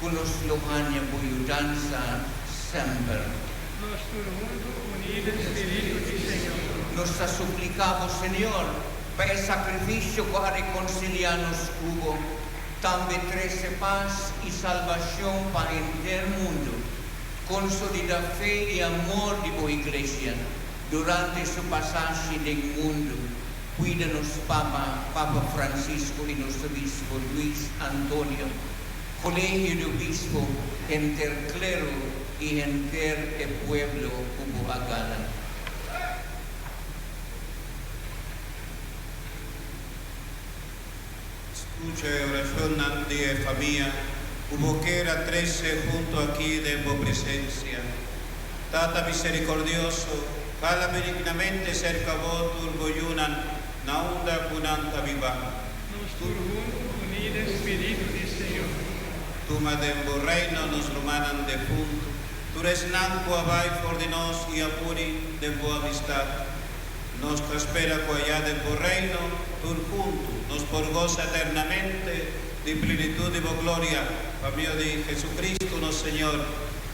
Speaker 9: ku nos lo haña bo yudansa semper.
Speaker 8: Nos tur huntu uní den spiritu di Señor.
Speaker 9: Nos ta supliká bo, Señor, pa e sakrifisio ku a rekonsiliá nos ku bo, tambe trese pas i salbashon pa henter mundu. Konsolidá fe i amor di bo Iglesia durante su pasashi den mundu. Kuida nos Papa, Papa Francisco i nos Obispo Luis Antonio, Kolegio di Obispo, henter klero i henter e pueblo ku bo a gana.
Speaker 3: Skucha e orashonnan di e famia ku bo ker a trese huntu aki den bo presensia. Tata miserikordioso, hala benignamente serka bo tur bo yunan na unda ku nan ta biba.
Speaker 8: Nos tur huntu uní den spiritu di Señor.
Speaker 3: Tuma den bo reino nos rumannan defuntu, tur esnan ku a bai for di nos i a muri den bo amistat. Nos ta spera ku ayá den bo Reino, tur huntu, nos por gosa eternamente di plenitut di bo gloria, pa medio di Jesucristo nos Señor,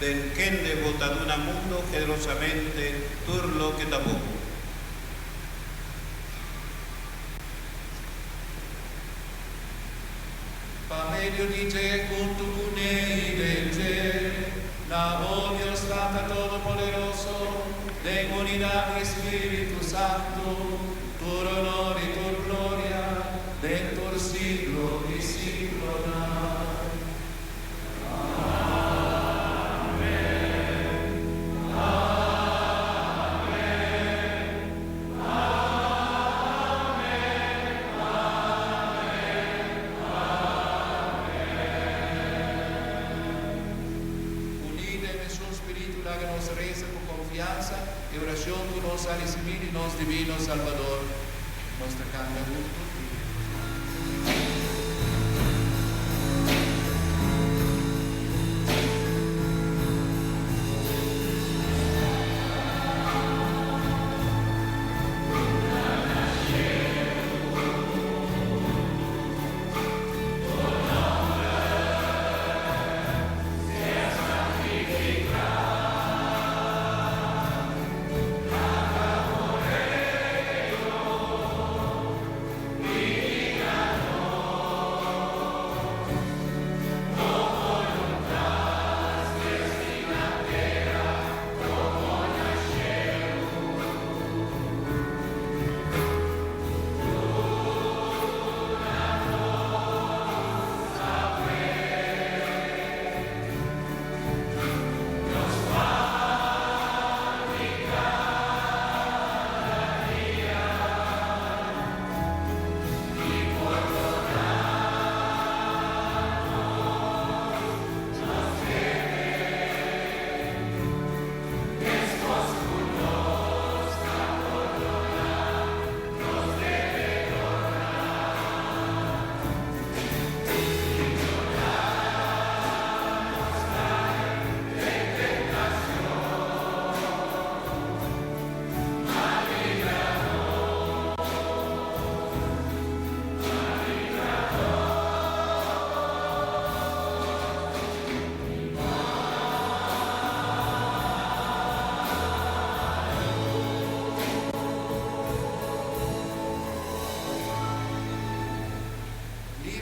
Speaker 3: den kende bo ta duna mundo generosamente tur loke ta bon. Pa medio di dje, huntu kuné i den dje, na bo, Dios Tata Todopoderoso, den unidat di Spiritu Santu, tur onor i tur gloria, den tur siglo di siglonan. Uní den mesun spiritu laga nos resa ku konfiansa e orashon ku nos a risibí di nos Divino Salbador. Nos ta kanta huntu.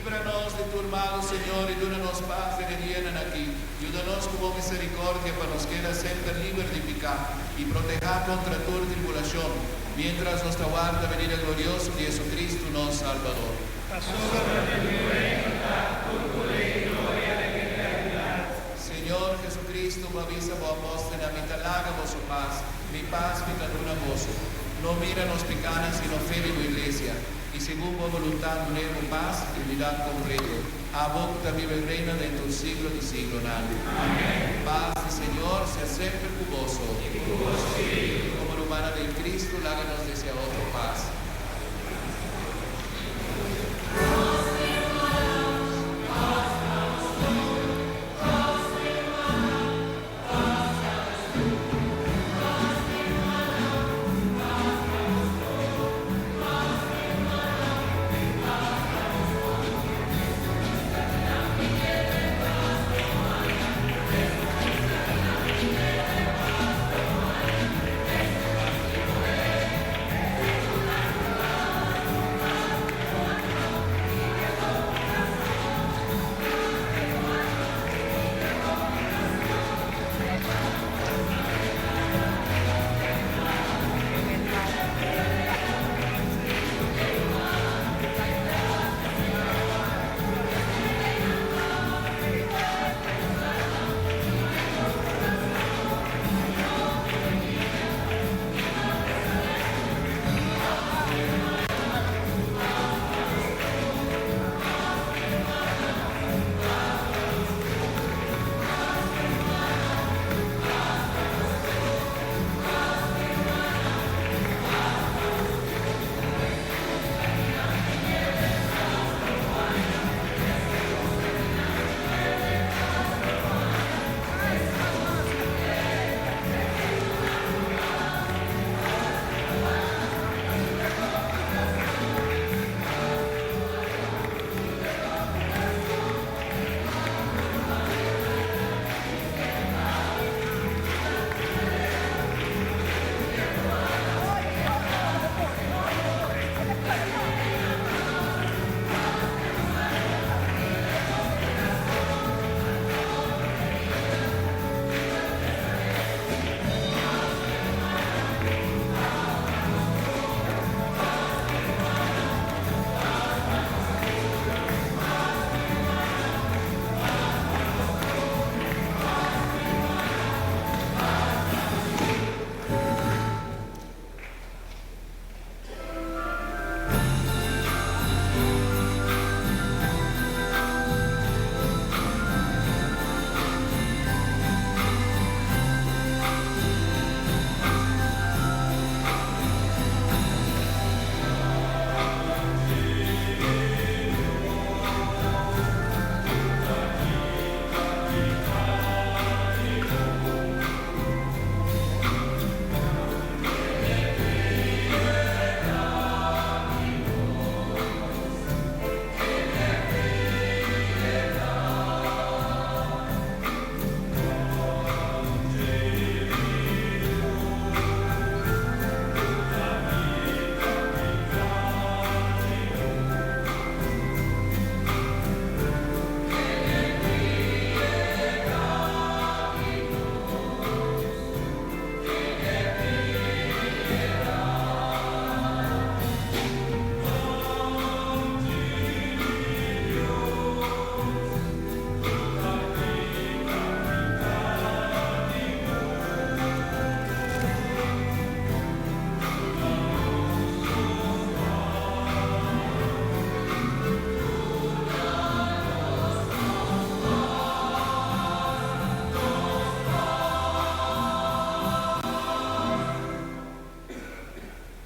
Speaker 3: Líbranos de tu mal, Señor, y dúnanos paz en el día aquí. Ayúdanos con misericordia para nos queda sempre libre de picar y proteger contra tu tribulación, mientras nos aguarda venir el glorioso de Jesucristo, nos Salvador. Señor Jesucristo, avisa vos apóstoles, a mi talaga vosso paz, mi paz, mi taluna vosso. No mira nos pecanas, sino fe de tu iglesia. Y según vos voluntad, unemos paz y unidad completo. A vos que vive y reina dentro del siglo de siglo. Amén. Paz del Señor sea siempre con vos. Como la humana del Cristo, láganos desde otro paz.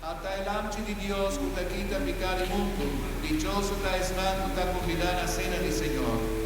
Speaker 3: Ata el amchi di Dios que te quita picar el mundo, dichoso ta esman que te convidar a cena del Señor.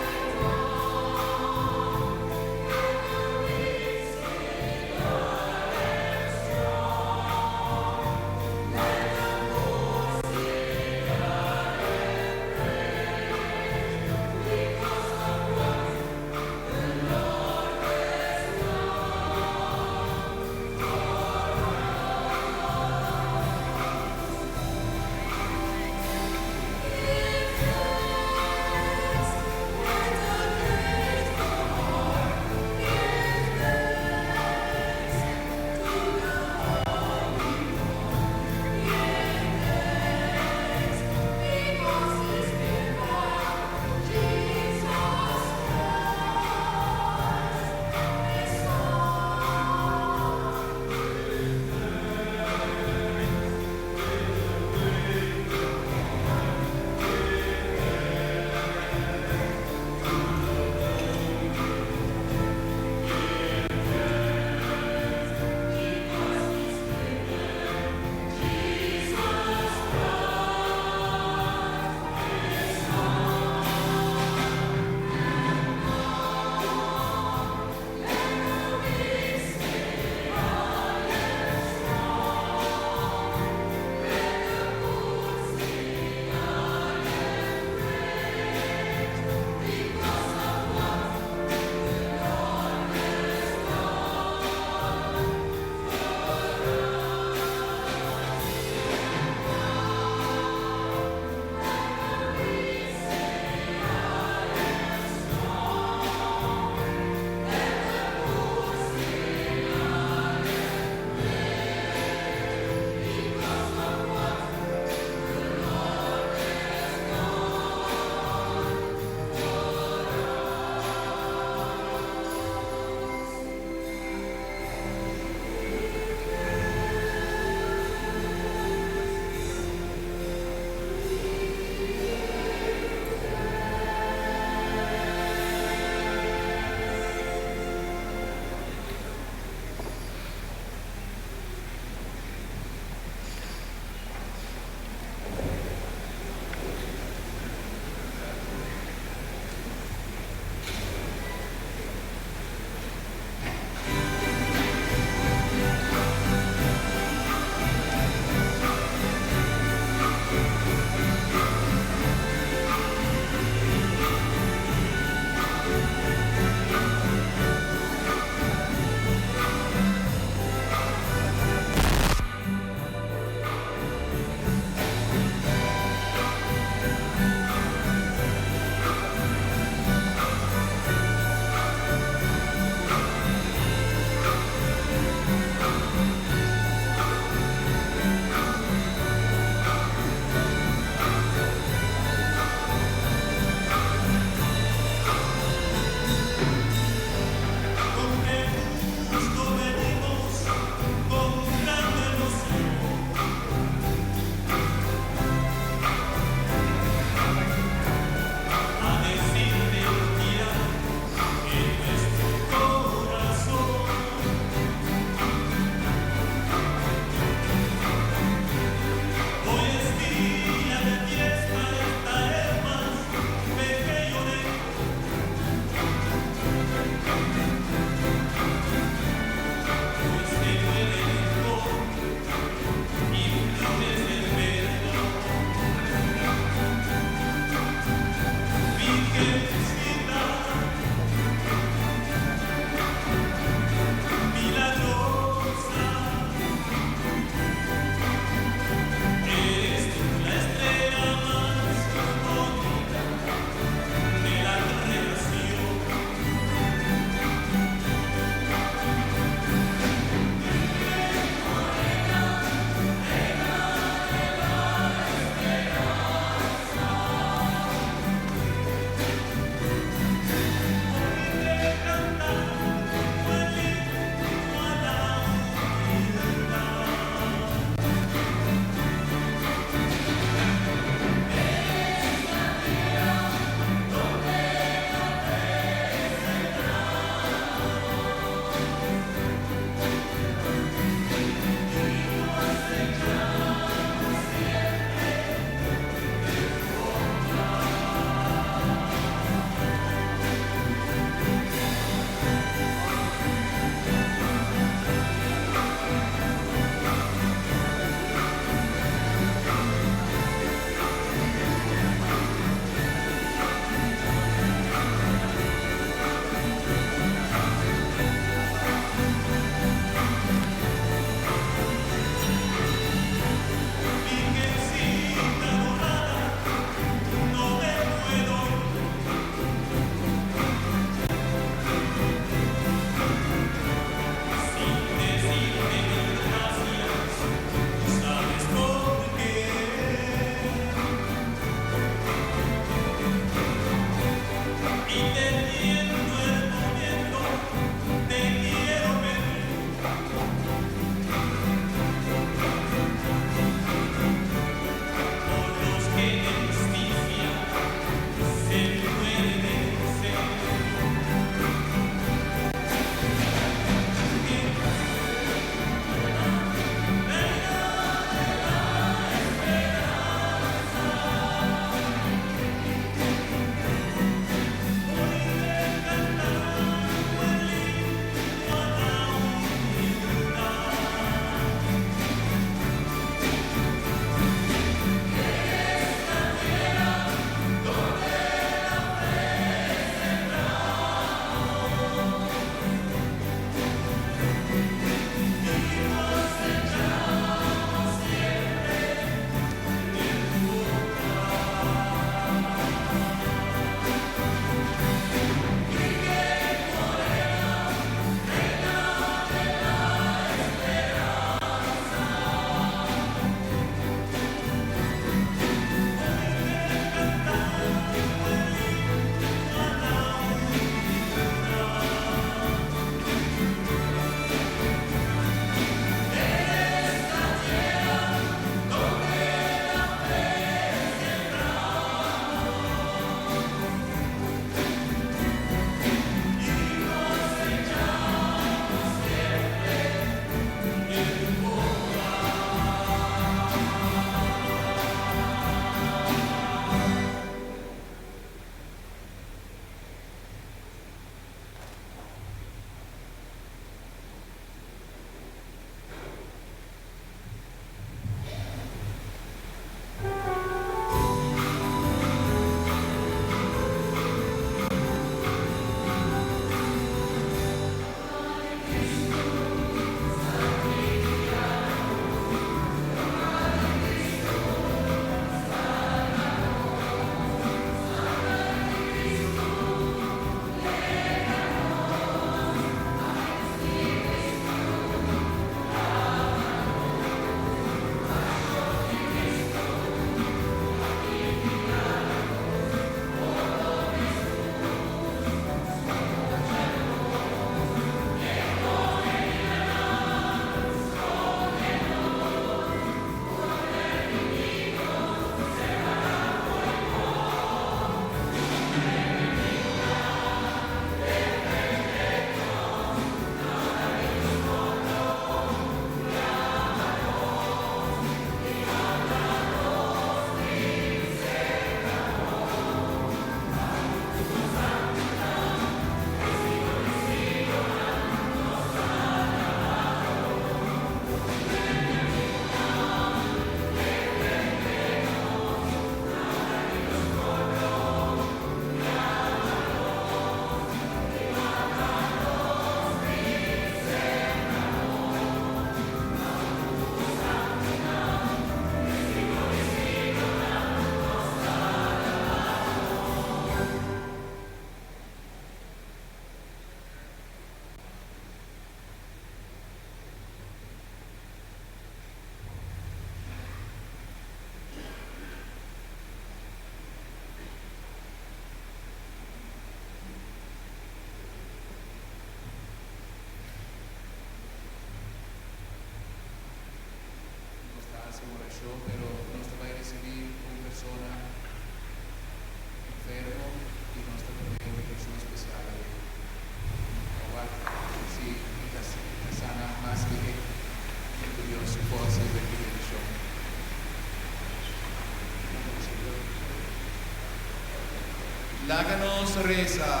Speaker 3: Laga nos resa.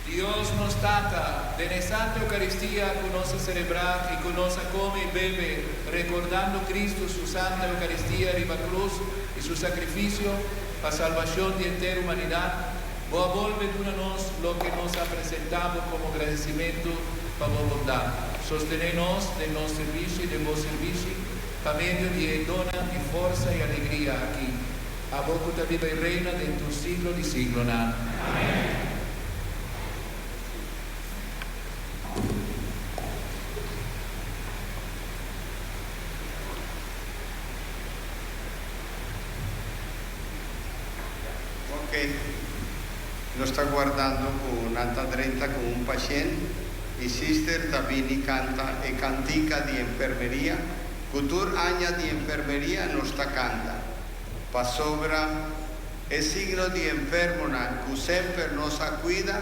Speaker 3: Dios nos Tata, den e Santa Eucaristia cu nos a celebra y cu nos a come y bebe, recordando Cristo su Santa Eucaristia riba cruz y su sacrificio pa salbacion di henter humanidad, Bo a bolbe duna nos loke nos a presenta Bo como gradecimento pa Bo bondad. Sostene nos den nos servicio y den Bo servicio pa medio di e donnan di forsa y alegria aki. Abo cu ta biba y reina den tur siglo di siglonan. Amen.
Speaker 4: Ok. Nos ta guardando cu nan ta drenta cu un pashent y sister ta bini canta e cantica di enfermeria cu tur aña di enfermeria nos ta canta. Pasobra e signo di enfermonan cu semper nos a cuida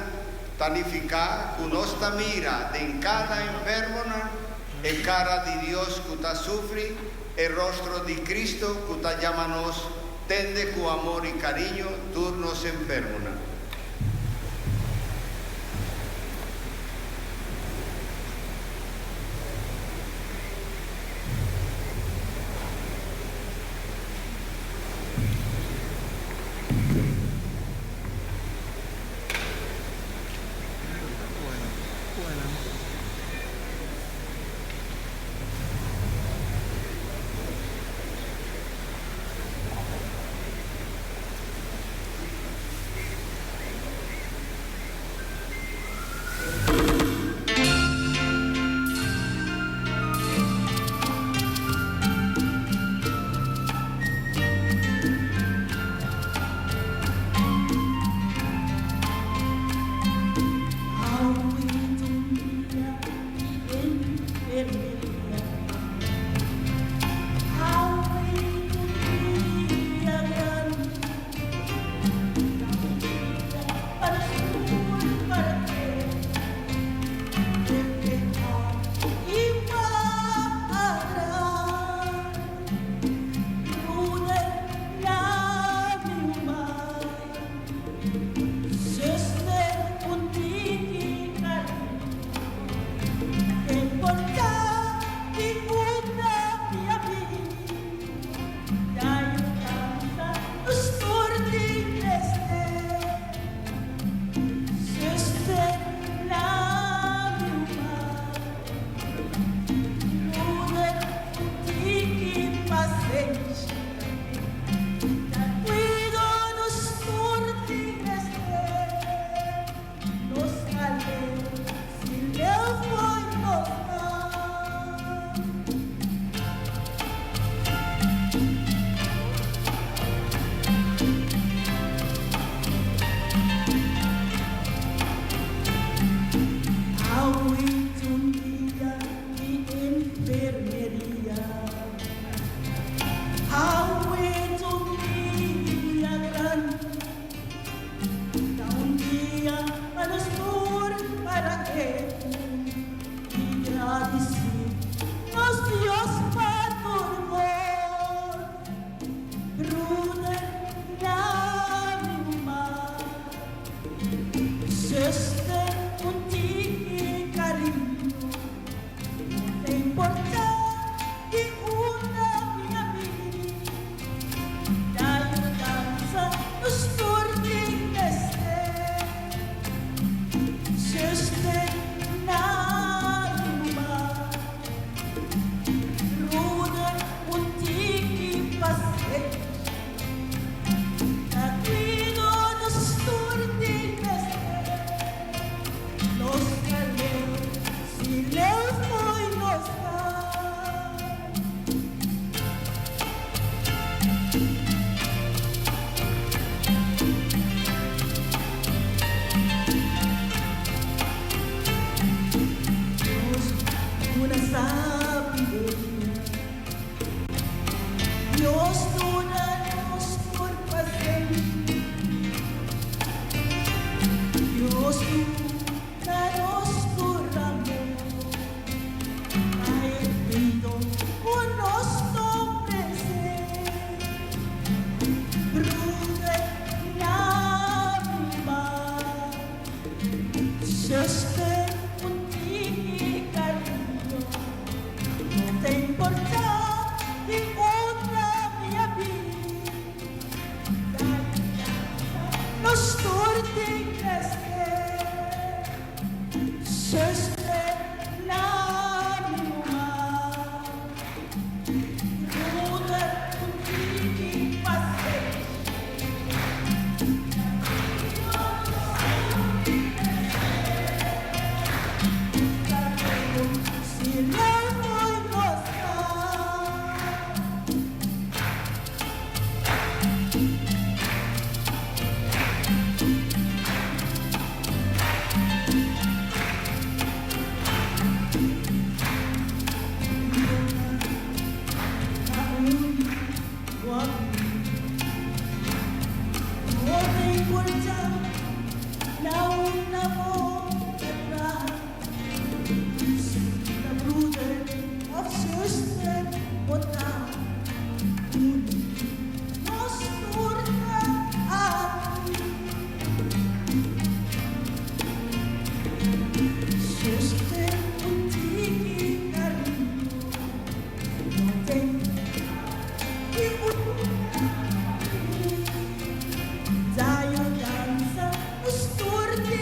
Speaker 4: ta nifica cu nos ta mira den cada enfermonan e cara di Dios cu ta sufri, e rostro di Cristo cu ta yama nos tende cu amor y cariño tur nos enfermonan.
Speaker 11: porta na una bo ta Si ta broeder of zuster bo ta, uni nos tur ta aki. Sosten un tiki cariño no tin ki uni. Da yudansa nos tur tin.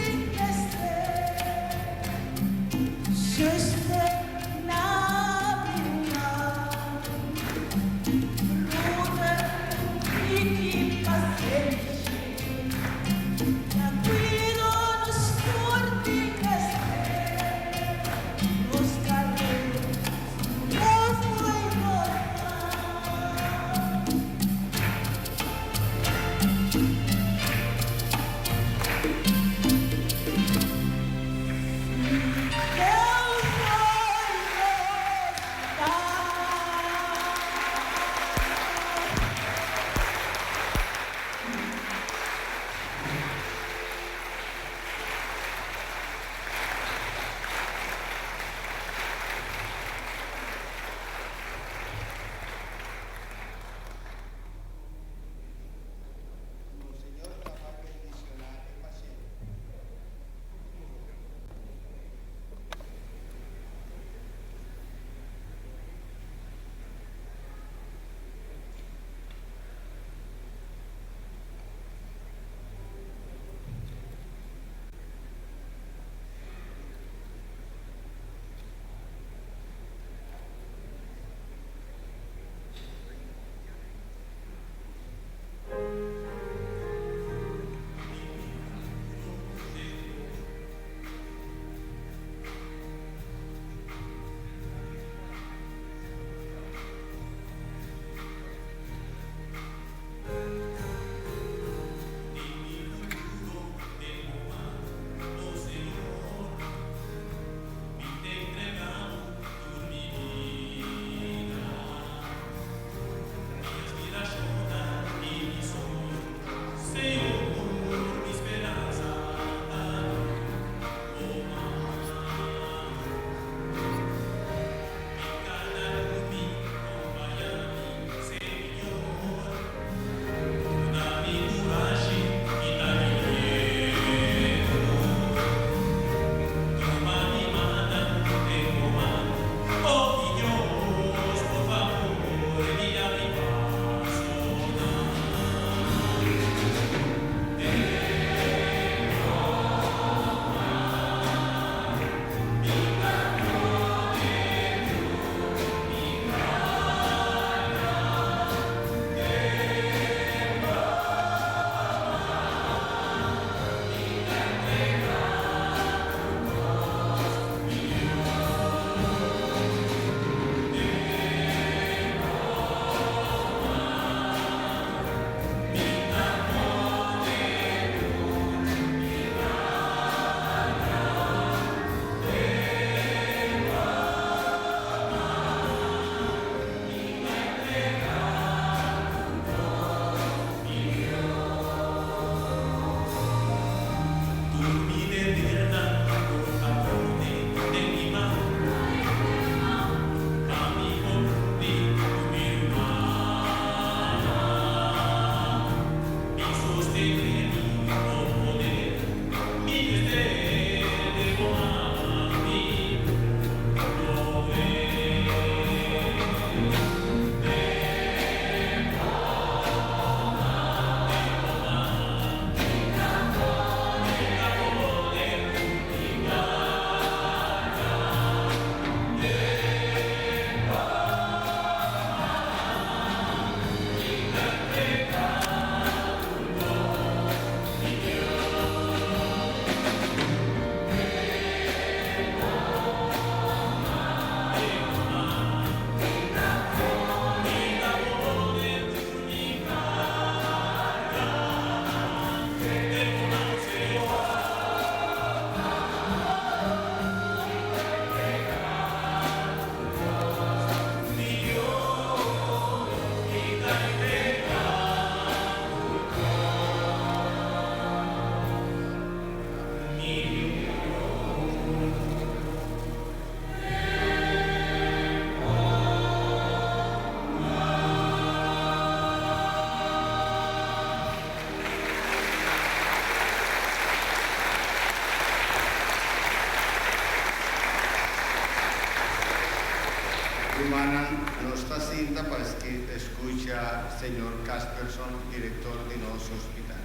Speaker 4: skucha señor Casperson, direktor di nos hospital.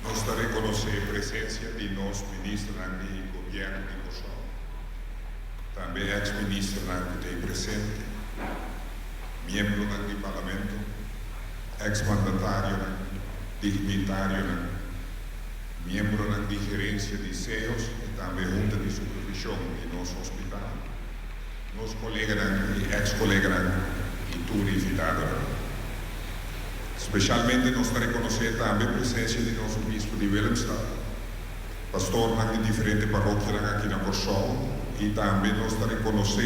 Speaker 12: Nos ta rekonosé presensia di nos ministernan di gobièrnu di Kòrsou, tambe èks ministernan ku ta ei presente, miembronan di parlamento, èks mandatarionan, dignitarionan, miembronan di gerensia di SEOS i tambe hunta di supervishon di nos hospital, nos koleganan i èks koleganan i tur invitadonan. Spesialmente nos ta rekonosé tambe presensia di nos obispo di Willemstad, pastornan di diferente parokianan aki na Kòrsou i tambe nos ta rekonosé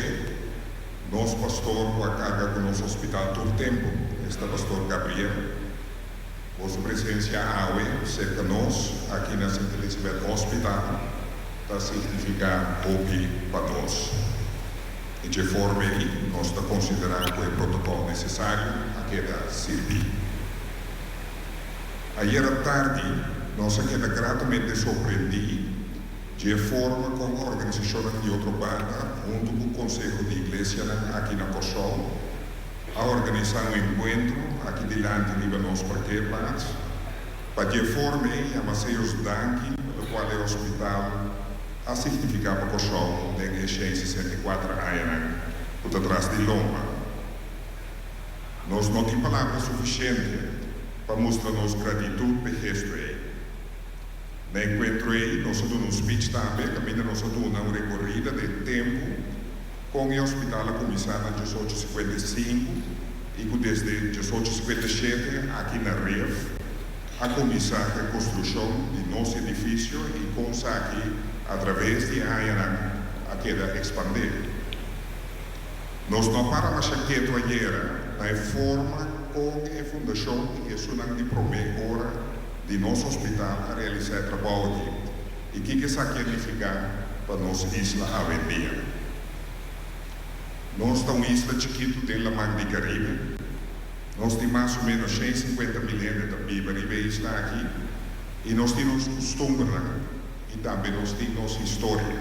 Speaker 12: nos pastor ku a karga ku nos hospital tur tempu, esta pastor Gabriel. Boso presensia awe serka nos aki na Sint Elisabeth Hospital ta signifiká hopi pa nos. E dje forma ei nos ta konsiderá ku e protokòl nesesario a keda sirbí. Ayera tardi nos a keda gratamente sorprendí dje forma kon organisashonnan di otro banda huntu ku Konseho di Iglesianan aki na Kòrsou a organisá un enkuentro aki dilanti riba nos parkeerplaats pa dje forma ei yama Seos danki pa lokual e hospital a signifiká pa Kòrsou den e 164 añanan ku ta tras di lomba. Nos no tin palabra sufisiente pa mustra nos gratitut p'e gesto ei. Na e enkuentro ei nos a duna un speech tambe kaminda nos a duna un rekorida den tempu kon e hospital a kuminsá na 1855 i ku desde 1857 aki na Rif a kuminsá ku e konstrukshon di nos edifisio i kon esaki atraves di e añanan a keda ekspandé. Nos no a para masha ketu ayera na e forma kon e fundashon i esunnan di promé ora di nos hospital a realisá e trabou aki i kiko esaki a nifiká pa nos isla awendia. Nos ta un isla chikitu den laman di Karibe. Nos tin mas o ménos 150 mil hende ta biba riba e isla aki i nos tin nos kustumbernan i tambe nos tin nos historia.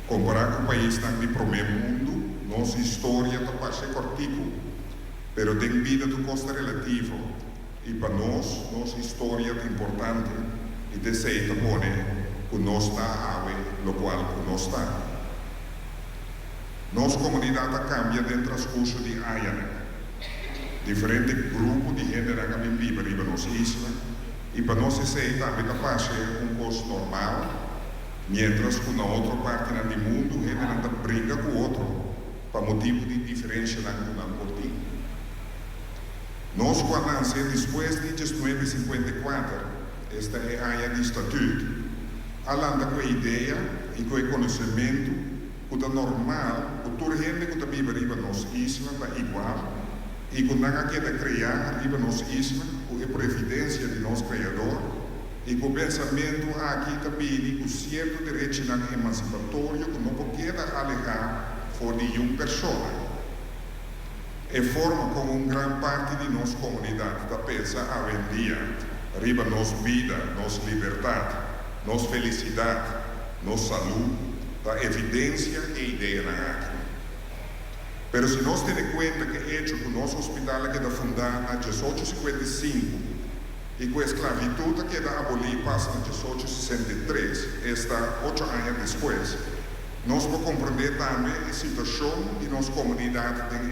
Speaker 12: Kompará ku paisnan di promé mundu, nos historia ta parse kòrtiku, pero den bida tur kos ta relativo i pa nos, nos historia ta importante i ta esei ta pone ku nos ta awe lokual ku nos ta. Nos komunidat a kambia den transkurso di añanan. Diferente grupo di hendenan a bin biba riba nos isla i pa nos esei tambe ta parse un kos normal, miéntras ku na otro partinan di mundu hendenan ta bringa ku otro pa motibu di diferenshanan ku nan por tin. Nos ku a nanse despues di 1954, esta e aña di Statüt, a lanta ku e idea i ku e konosementu ku ta normal ku tur hende ku ta biba riba nos isla ta igual i ku nan a keda kreá riba nos isla ku e previdensia di nos Kreador i ku pensamentu aki ta bini ku sierto derechinan emansipatorio ku no por keda alehá for di yun persona. E forma kon un gran parti di nos komunidat ta pensa awendia riba nos bida, nos libertat, nos felisidat, nos salú, ta evidensia e ideanan aki. Pero si nos tene kuenta ku e echo ku nos hospital a keda fundá na 1855 i ku esklabitut a keda abolí pas na 1863, esta ocho aña despues, nos por komprendé tambe e situashon di nos komunidat den.